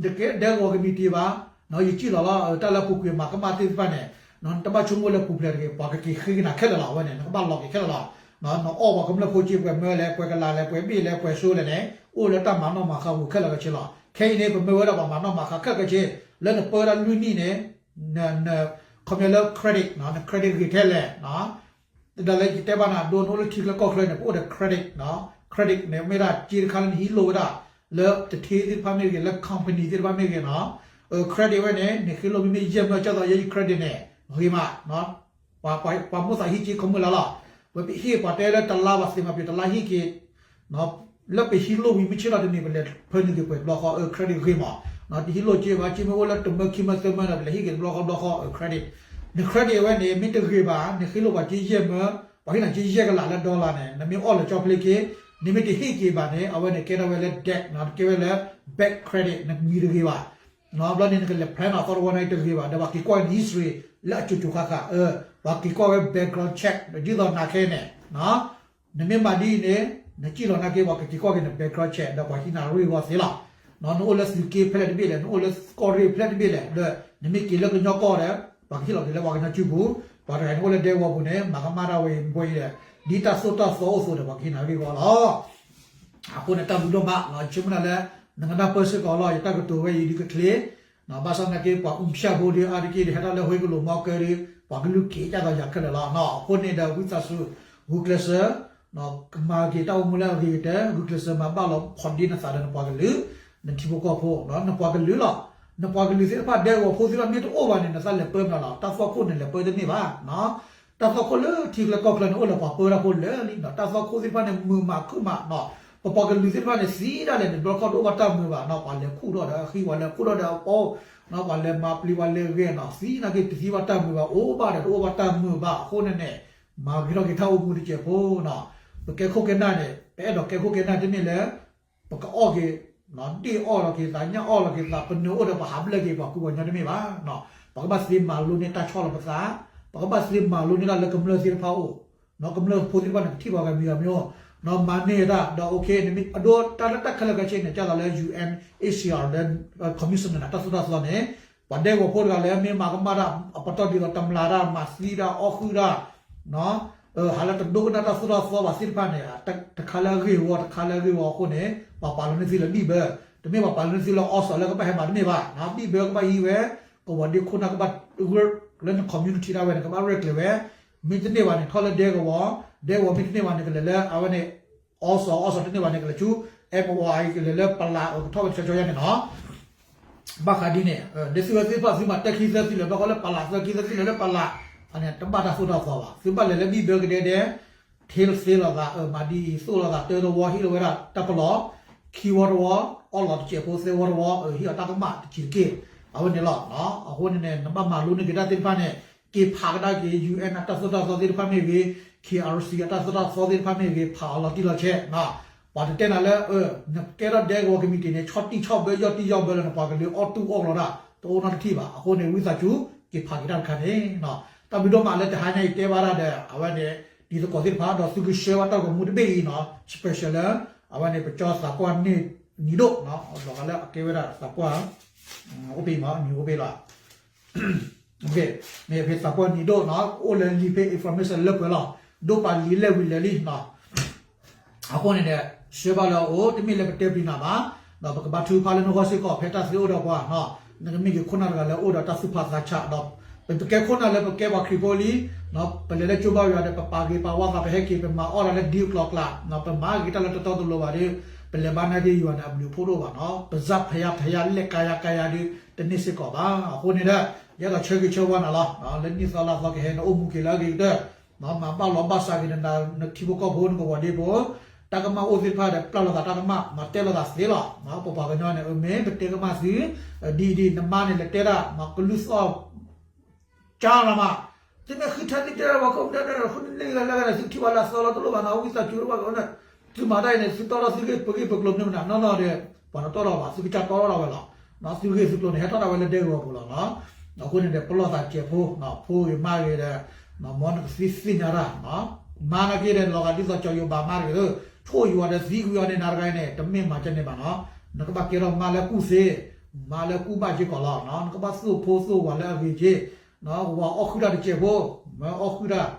နကဲဒဲကဝီၤကမံးတံာ်ဘၣ် ယစံၣ်လီၤလီၤ တၢ်လၢပူၤကွံာ်မၤကမၣ်သ့ၣ်တဖၣ်န့ၣ် နတဘၣ်ဆိကမိၣ်လၢပူၤဖျဲးတဂ့ၤ ပှၤကက့ၤဃ့ကနၤခဲလၢာ်လီၤ အဝဲန့ၣ် နကဘၣ်လီၤက့ၤခဲလၢာ်လီၤ. နအီၣ်ပှၤကမျၢၢ်ဖိက့ၤ ပှဲၤမၢလဲၣ် ပှဲၤကလးလဲၣ် ပှဲၤဘ့ၣ်လဲၣ် ပှဲၤစိလဲၣ်န့ၣ် အိၣ်လၢတၢ်မၤနီၣ်မၤဃါပူၤခဲလၢာ်ခဲဆ့လီၤ. ခဲအံၤန့ၣ် ပမၢဝဲဒၣ်ပှၤမၤနီၣ်မၤဃါခဲလၢာ်ခဲဆ့ လၢနပၢဝဲဒၣ်လွံၢ်နံၣ်န့ၣ် န ခီပညီလၢ credit န credit ဂ့ၤထဲလဲၣ် တၢ်လၢယတဲဘၣ်နၤဒိ နအိၣ်လၢထံချၢကီၢ်ချၢန့ၣ် ပအိၣ်ဒီး credit နီၤ credit န့ၣ် မ့ၢ်ဒၣ်စ့တခါလၢနဟံးလိၢ်ဝဲဒၣ် လၢတထ့သ့ၣ်တဖၣ်မ့ၢ်ဂ့ၤ လၢ company သ့ၣ်တဖၣ်မ့ၢ်ဂ့ၤနီၤ credit ဝဲန့ၣ် နဟံးလိၢ်မ့မ့ၢ်ယဲၢ်မၢကၢ်သိးယဲၢ် credit န့ၣ် ဂ့ၤမး ပှၤမိၢ်သးဟံးက့ခီမုၢ်လၢ်လီၤ ပဟ့ၣ်ပှၤတဲလၢတလါဘၣ်သ့ၣ်မးပျီတလါဟံၣ်က့ၤ လၢပဟံးလိၢ်ဝံၤမ့ၢ်ဆ့ၣ်နီၤတန့ၢ် ပလဲၤဖၢနုာ်က့ၤပှဲၤတဘျီဃီ credit ဂ့ၤမး တဟံးလိၢ်က့ဘၣ် က့မ့ၢ်အိၣ်လၢတမၢခံမၢသၢမၢဒီး ပလဲၤဟံၣ်က့ၤတဘျီဃီတဘျီဃီ credit န credit ဝဲန့ၣ် မ့ၢ်တဂ့ၤဘၣ် နဟ့ၣ်လိၢ်ပှၤက့ယဲၢ်မၢ ပှၤဟ့ၣ်နၤက့ယဲၢ်ကလးလၢ dollar န့ၣ် နမ့ၢ်အီၣ်လၢကၠီဖျ့က့ နမ့ၢ်တဟ့ၣ်က့ၤဘၣ်န့ၣ် အဝဲန့ၣ်ကဲထီၣ်ဝဲလၢ debt နီၤ ကဲဝဲလၢ bad credit နမံၤတဂ့ၤဘၣ် ဘျီန့ၣ်နကလဲၤ plan အသီတဝီန့ၣ်တဂ့ၤဘၣ် ဒီးပှၤက့ၤကွၢ်န history လၢအစိၤစိၤဃၣ်ဃၣ် ပှၤက့ၤကွၢ်ဝဲ background check ဒ်သိးနၤခဲအံၤန့ၣ် နမ့ၢ်မၤဒ်အံၤန့ၣ် နစံၣ်လီၤနာ်က့ ပှၤကက့ၤကွၢ်က့ၤန background check ဒီးပှၤဟံးနၤရ့ၣ်ဂီၤသ့လီၤ. နအိၣ်လၢသုးက့ဖဲလဲၣ်တဘ့ၣ်လဲၣ် နအိၣ်လၢကီၢ်ရ့ၣ်ဖဲလဲၣ်တဘ့ၣ်လဲၣ် ဒီးနမ့ၢ်က့ၤလၢကညီကီၢ်ဒီး ပှၤကဟ့ၣ်လီၤက့ၤလၢပှၤကညီစုပူၤ ပှၤတဂၤန့ၣ်အိၣ်လၢဒဲကဝီၤပူၤန့ၣ် မၤကမၣ်တၢ်ဝဲအံၤပှဲၤအံၤဒီး ဒ်တၢ်သိၣ်တၢ်သီအိၣ်အသိးဒီး ပှၤကဟံးနၤရ့ၣ်ဂီၤလီၤ. အဃိန့ၣ် တၢ်ဘျုးဒိၣ်မး ယဆိကမိၣ်နၤလၢ နကနၢ်ပၢၢ်စ့ၢ်ကီးလီၤ ယတၢ်ကတိၤဝဲအံၤဒ်ကချ့ ဘၣ်ဆၣ်သနာ်က့ ပှၤအူဖၠၣ်ဖိဒီး အါတက့ၢ်ဒီး ဟဲထီၣ်လၢဟူးကလိာ်မီကၢဒီး ပှၤကလုာ်က့ၤကၢ်သိးယၤခဲလၢာ်လီၤ. အဃိန့ၣ်ဒီး ဝံသးစူၤ ဂုာ်ကျဲးစၢး ကမၤက့ၤတၢ်အိၣ်မူလၢအဂ့ၤကတၢၢ် ဂုာ်ကျဲးစၢးမၤဘၣ်လီၤဖီၣ်ဒ့နသးဒီးနပှၤကလုာ် နထံဖိကီၢ်ဖိ နပှၤကလုာ်လီၤ. နပှၤကလုာ်သ့ၣ်တဖၣ် ဒဲကဝီၤဖိသ့ၣ်တဖၣ်မ့ၢ်တအိၣ်ဘၣ်န့ၣ် နသးလဲၤပၢမနုၤလီၤ. တၢ်သွၣ်ခိၣ်န့ၣ်လဲၤပၢတန့ၢ်ဘၣ် တၢ်သွၣ်ခိၣ်လၢထံချၢကီၢ်ချၢန့ၣ် အိၣ်လၢပှၤပၢတၢ်ဖိလၢာ်လံနီၤ. တၢ်သွၣ်ခိၣ်သ့ၣ်တဖၣ်န့ၣ် မုာ်မးခုၣ်မးနီၤ. ပပှၤကလုာ်သ့ၣ်တဖၣ်န့ၣ် သံဒၣ်လဲာ်န့ၣ် တဘျီတခီၣ်တအိၣ်ဘၣ်တၢ်မုာ်ဘၣ်နီၤ. ပှၤလဲၤခူၣ်ထီၣ်ဒီးအဃံ ပှၤလဲၤခူၣ်ထီၣ်ဒီးအပီ ပှၤလဲၤမၤပျံၤ ပှၤလဲၤဂဲၤနီၤ. သံနာ်က့ တသံဘၣ်တၢ်မုာ်ဘၣ် အိၣ်ဘၣ်ဒီးတအိၣ်ဘၣ်တၢ်မုာ်ဘၣ်. အဃိန့ၣ်န့ၣ် မၤဂ့ၤထီၣ်က့ၤတၢ်အိၣ်မူတစဲးဖိနီၤ. ပကဲခိၣ်ကဲနၢ်န့ၣ် ပအဲၣ်ဒိးကဲခိၣ်ကဲနၢ်တမ့ၢ်လၢ ပကအီၣ်က့ၤ ဒ့ၣ်အီၣ်လီၤက့ၤသး ညၣ်အီၣ်လီၤက့ၤသး ပနၢၤအိၣ်ဒီးပှၤဟးဘျၢၣ်က့ၤပှၤကူပှၤကညီတမ့ၢ်ဘၣ်. ပကဘၣ်သ့မၤလိန့ၢ်တၢ်ဆီၣ်လီၤပသး, ပကဘၣ်သ့မၤလိန့ၢ်တၢ်လၢကမျၢၢ်သ့ၣ်တဖၣ်အိၣ်, ကမျၢၢ်ဖိသ့ၣ်တဖၣ်န့ၣ် ကထံၣ်ပှၤဂၤမံၤဂၤမံၤအိၣ်, မၤန့ၢ်တၢ်ဒီး okay အဒိတၢ်လၢတၢ်ခဲလၢာ်ခဲဆ့န့ၣ် ကၢ်သးလၢ ယူၣ်အၣ် ယူၣ်အၣ် ယူၣ်အၣ် commissioner န့ၣ် တၢ်သိၣ်တၢ်သီန့ၣ် ပှၤဒဲကဝီၤဖိတဂၤလၢမ့ၢ်မၤကမၣ်တၢ်အပတီၢ်ဒ်သိး တမျးတၢ် မၤသံတၢ် အီၣ်ဃုာ်တၢ် ဟးလၢတဒိကနၣ်တၢ်သိၣ်တၢ်သီဘၣ်သ့ၣ်တဖၣ်န့ၣ် တခါလၢအဂ့ၢ်ဝီ တခါလၢအဂ့ၢ်ဝီအဃိန့ၣ် ပှၤပာ်လီၤန့ၢ်သုလၢဘံၣ်ဘၢ, တမ့ၢ်ပှၤပာ်လီၤန့ၢ်သုလၢအီစီၤလၢကဘၣ်ဟဲမၤတမ့ၢ်ဘၣ်, ဘံၣ်ဘၢကဘၣ်ဟံးဝဲ, ကဝီၤဒ့ခိၣ်နၢ်ကဘၣ် လၢန community ဒၣ်ဝဲန့ၣ် ကဘၣ်ရဲၣ်ကျဲၤဝဲ, မ့ၢ်တန့ၢ်ဘၣ်န့ၣ် ထီၣ်လၢဒဲကဝီၤ, ဒဲကဝီၤမ့ၢ်တန့ၢ်ဘၣ်န့ၣ် ကလဲၤလၢအဝဲန့ၣ် အီစီၤ, အီစီၤတန့ၢ်ဘၣ်န့ၣ် ကလဲၤဆူ MOI ကလဲၤလၢပလး ကထီၣ်ဝဲတဆီဆီယါန့ၣ်နီၤ ဘၣ်ဃးဒ်န့ၣ် ဒ်သုဝဲသ့ၣ်တဖၣ်သုမၤတၢ်ခံသၢသံလၢၤဘျီဃီလၢပလး သၢခံသၢသံလၢၤလၢပလး, အန့ၣ်တဘၣ်တၢ်သိၣ်တၢ်သီဘၣ်, သုဘၣ်လဲၤလၢဘံၣ်ဘၢကဒဲဒဲ, ထ့သ့လိာ်သး မၤဒ်အံၤ သိၣ်လိာ်သးတၢတဝီ ဟ့ၣ်လီၤဝဲဒၣ်တၢ်ပလီၢ်, ခံဝီတဝီ, အီၣ်လီၤတစဲးဖိ သၢဝီတဝီ ဟ့ၣ်အီၤတၢ်ကမၣ်တစဲးတက့ၢ်, အဝဲန့ၣ်လီၤ. အဃိန့ၣ်န့ၣ် နဘၣ်မၤလိန့ၢ်က့ၤတၢ်သ့ၣ်တဖၣ်န့ၣ် က့ၤဖးကဒါက့ၤ ယူၣ်အၣ် အတၢ်သိၣ်တၢ်သီသ့ၣ်တဖၣ်မ့ၢ်ဂ့ၤ, ခ့ၣ်အၣ်စံၣ် အတၢ်သိၣ်တၢ်သီသ့ၣ်တဖၣ်မ့ၢ်ဂ့ၤ ဖးအီၤလီၤတံၢ်လီၤဆဲး, ပှၤတတဲနၤလၢ နကဲထီၣ်ဒဲကဝီၤကမံးတံာ်န့ၣ် ဆီၣ်တံၢ်ဆီၣ်ဘၢ ယီၢ်တံၢ်ယီၢ်ဘၢလၢနပှၤကလုာ်အီၣ်တူၢ်အီၣ်ကျီတၢ် တအိၣ်နီတထံၣ်ဘၣ်. အဃိန့ၣ် ဝံသးစူၤ က့ၤဖးက့ၤတၢ်တခါန့ၣ် တၢ်ဘျုးဒိၣ်မးလၢတဟါညါအံၤတဲဘၣ်တၢ်ဒီး အဝဲန့ၣ် တံၤသကိးသ့ၣ်တဖၣ် ဒီးသုကဆှၢဘၣ်တၢ်ဂီၤမူတဘ့ၣ်အံၤနီၤ special လၢ အဝဲန့ၣ် ပကၠီသးပှၢ်န့ၢ်နံၤဒိၣ် လီၤဂာ်လၢအကဲဝဲဒၣ်သးပှၢ် အိၣ်ဘ့ၣ်မး နံၤအိၣ်ဘ့ၣ်လီၤ. မ့ၢ်ဖဲသးပှၢ်နံၤဒိၣ်နီၤ အိၣ်လၢလံာ်ဖဲ information လၢပှဲၤလီၤ, ဒိၣ်ပာ်လံာ်လဲၢ်ဝံၤလဲၤလံနီၤ. အဃိန့ၣ်ဒီး ဆှၢဘၣ်လၢအအိၣ် တမ့ၢ်လၢပတဲပျံၤနၤဘၣ်, ဒီးပကဘါထုကဖၣ်လၢနဂီၢ်စ့ၢ်ကီး ဖဲတၢ်သ့အိၣ်ဒီးပှၤနီၤ, နကမ့ၢ်က့ၤခိၣ်နၢ်တဂၤလၢအိၣ်ဒီးတၢ်သူၣ်ဖးသးဆးဒီး ပကဲခိၣ်နၢ်လၢပကဲပှၤခရံာ်ဖိလံ, ပလဲၤလၢကၠိဘါယွၤဒီး ပပာ်ဂ့ၤပာ်ဝါသး ပဟဲက့ၤ ပမၤအီၣ်တၢ်လၢဒ်အကျိၤအကျဲနီၤ, ပမၤဂ့ၤတၢ်လၢတတီတလိၤဘၣ်ဒီး ပလဲၤဘါနာ်က့ယွၤန့ၣ် အဘျုးအဖှိၣ်တအိၣ်ဘၣ်နီၤ, ပစၢ်ဖးယါဖးယါလဲၣ်ကါယါကါယါဒီး တန့ၢ်စ့ၢ်ကီးဘၣ်. အဃိန့ၣ်ဒီး ယအဲၣ်ဒိးဆၢဂ့ၤဆၢဝါနၤလီၤ, လၢနံၣ်သီလါသီကဟဲန့ၣ် အိၣ်မူက့ၤလၢအဂ့ၤကတၢၢ် မၤဘၣ်လီၤဘၣ်စးက့ၤနၤ နထံဖိကီၢ်ဖိ နကဝီၤဒ့ဖိ, တၢ်ကမၣ်အိၣ်သ့ၣ်တဖၣ်ဒီး ပျၢ်လိာ်သးတၢ်ကမၣ် မၤတဲလိာ်သးသ့လီၤ. ပပှၤကညီန့ၣ် မ့ၢ်ပတဲကမၣ်သု ဒ်အံၤဒ်အံၤ နမါန့ၣ် လဲၤတဲတၢ် မၤကလုၢ်သီၣ် ကၢ်လီၤမး, သုမ့ၢ်ဃုထၢသ့ၣ်တဲလီၤ ပှၤခိၣ်မတၢၢ်တၢၢ် ဃုန့ၢ်ဂၤလၢဂၤဒီး သုထံၣ်ဝဲလၢအသီလီၤတလိၣ်ဘၣ်နီၤ, ဝံသးစူၤလၢပှၤကညီန့ၣ် သုမၤတၢ်အံၤန့ၣ် သုတီထီၣ်သုဂ့ၢ်ပဂ့ၢ်ပကျိၤမနုၤမနုၤနီၢ်နီၢ်ဒီး ပှၤတတီထီၣ်ဘၣ် သုကစၢ်တီထီၣ်ဝဲလီၤ. သုဂ့ၢ်သုကျိၤန့ၣ် ဟဲထီၣ်ဒၣ်ဝဲလၢဒဲကဝီၤပူၤလီၤနီၤ. အဃိန့ၣ်ဒီး ပလီၢ်သးစဲးဖိ ဖိဂ့ၤမါဂ့ၤဒီး မ်နကသ့သ့ၣ်ညါတၢ် မါနာ်က့ဒီး လီၤဂာ်ဒ်သိးကၠီၤယိၤဘၣ်မါတဂ့ၤ, ထိၣ်ယွၤဒီးသံကွံာ်အီၤန့ၣ် နၤတဂၤအံၤန့ၣ် တမ့ၢ်မၤကဲန့ၣ်ဘၣ်နီၤ, နကဘၣ်ကဲထီၣ်မါလၢကူၣ်သ့, မါလၢကူၣ်ဘၣ်က့ၤကီးလီၤ. နကဘၣ်သိၣ်ဖိသိၣ်ဝၤလၢအဂ့ၤက့ၤ, ဝၤအီၣ်ဃုာ်တၢ်တစဲးဖိ, မ့ၢ်အီၣ်ဃုာ်တၢ်,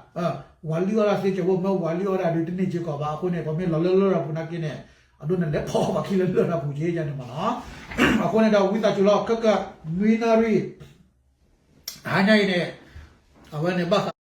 ဝၤလံၣ်အီၣ်တၢ်သ့စဲးဖိ, မ့ၢ်ဝၤလံၣ်အီၣ်တၢ်ဒီး တန့ၢ်က့ၤကီးဘၣ်. အဃိန့ၣ် ပှၤမ့ၢ်လီၤလၢလရာ်ပူၤနာ်က့န့ၣ် အဒိန့ၣ်လဲၤဖီၣ်ဘၣ်ခံလၢလရာ်ပူၤက့ၤယါန့ၣ်မးနီၤ. အဃိန့ၣ်ဒီး ဝံသးစူၤလီၤ ခဲကနွံနၣ်ရံၣ် ဟါညါအံၤန့ၣ် အဝဲန့ၣ်ဘၣ်ဃး